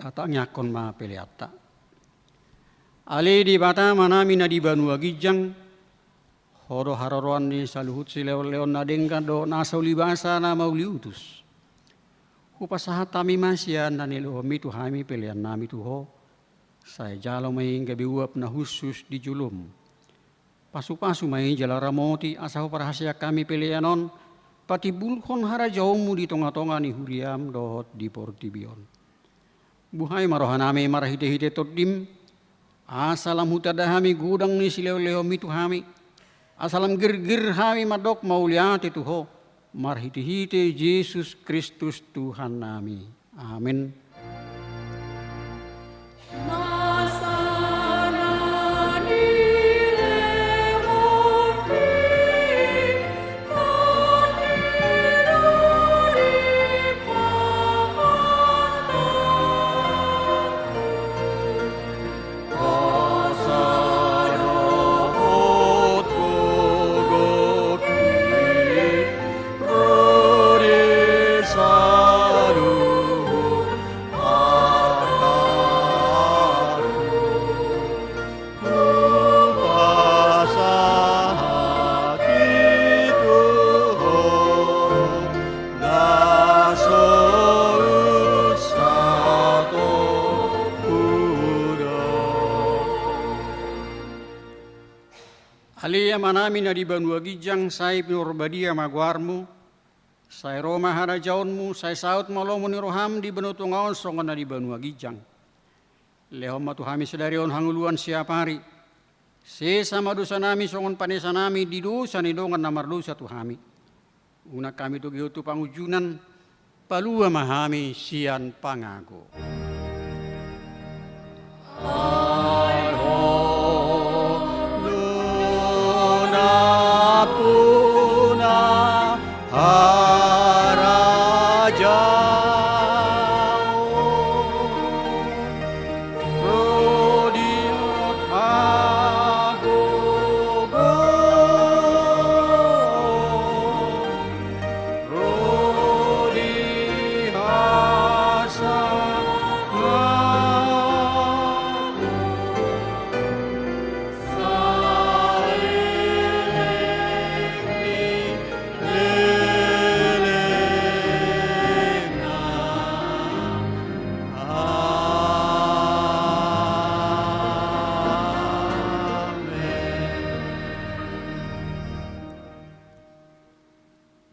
Tatangiangkon ma peleanta. Ale Debata Amanami na di banua ginjang, Ho do haroroan ni saluhut silehonlehon na denggan dohot nasa ulibasa na mauliutus. Hupasahat hami ma sian na nilehonmi tu hami peleannami tu Ho. Sai jalo ma i gabe uap na hushus di jolom. Pasupasu ma i jala ramoti asa huparhaseang hami pelean on patimbulhon harajaonmu di tongatonga ni huriam dohot di portibi on. Buhai ma rohanami marhitehite Tondim, asa lam hutanda hami godang ni silehonlehonmi tu hami, asa lam girgir hami mandok mauliate tu Ho, marhitehite Jesus Kristus Tuhannami. Amen. Ale Amanami na di banua ginjang, sai pinarbadia ma goarmu, sai ro ma harajaonmu, sai saut ma lomo ni roham di banua tonga on songon na di banua ginjang. Lehon ma tu hami sadari on hangoluan siapari. Sesa ma dosanami songon panesanami di dosa ni dongan na mardosa tu hami. Unang hami togihon tu pangunjunan, palua ma hami sian pangago.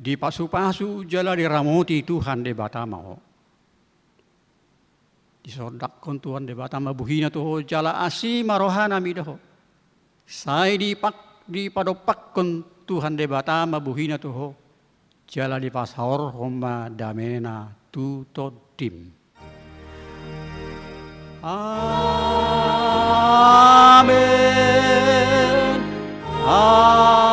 Dipasupasu jala diramoti Tuhan Debata ma ho. Disondanghon Tuhan Debata ma bohina tu ho jala asi ma rohanami do ho. Sai dipak-, dipadompakhon Tuhan Debata ma bohina tu ho jala dipasaorhon ma damena tu tondim. Amen. Amen.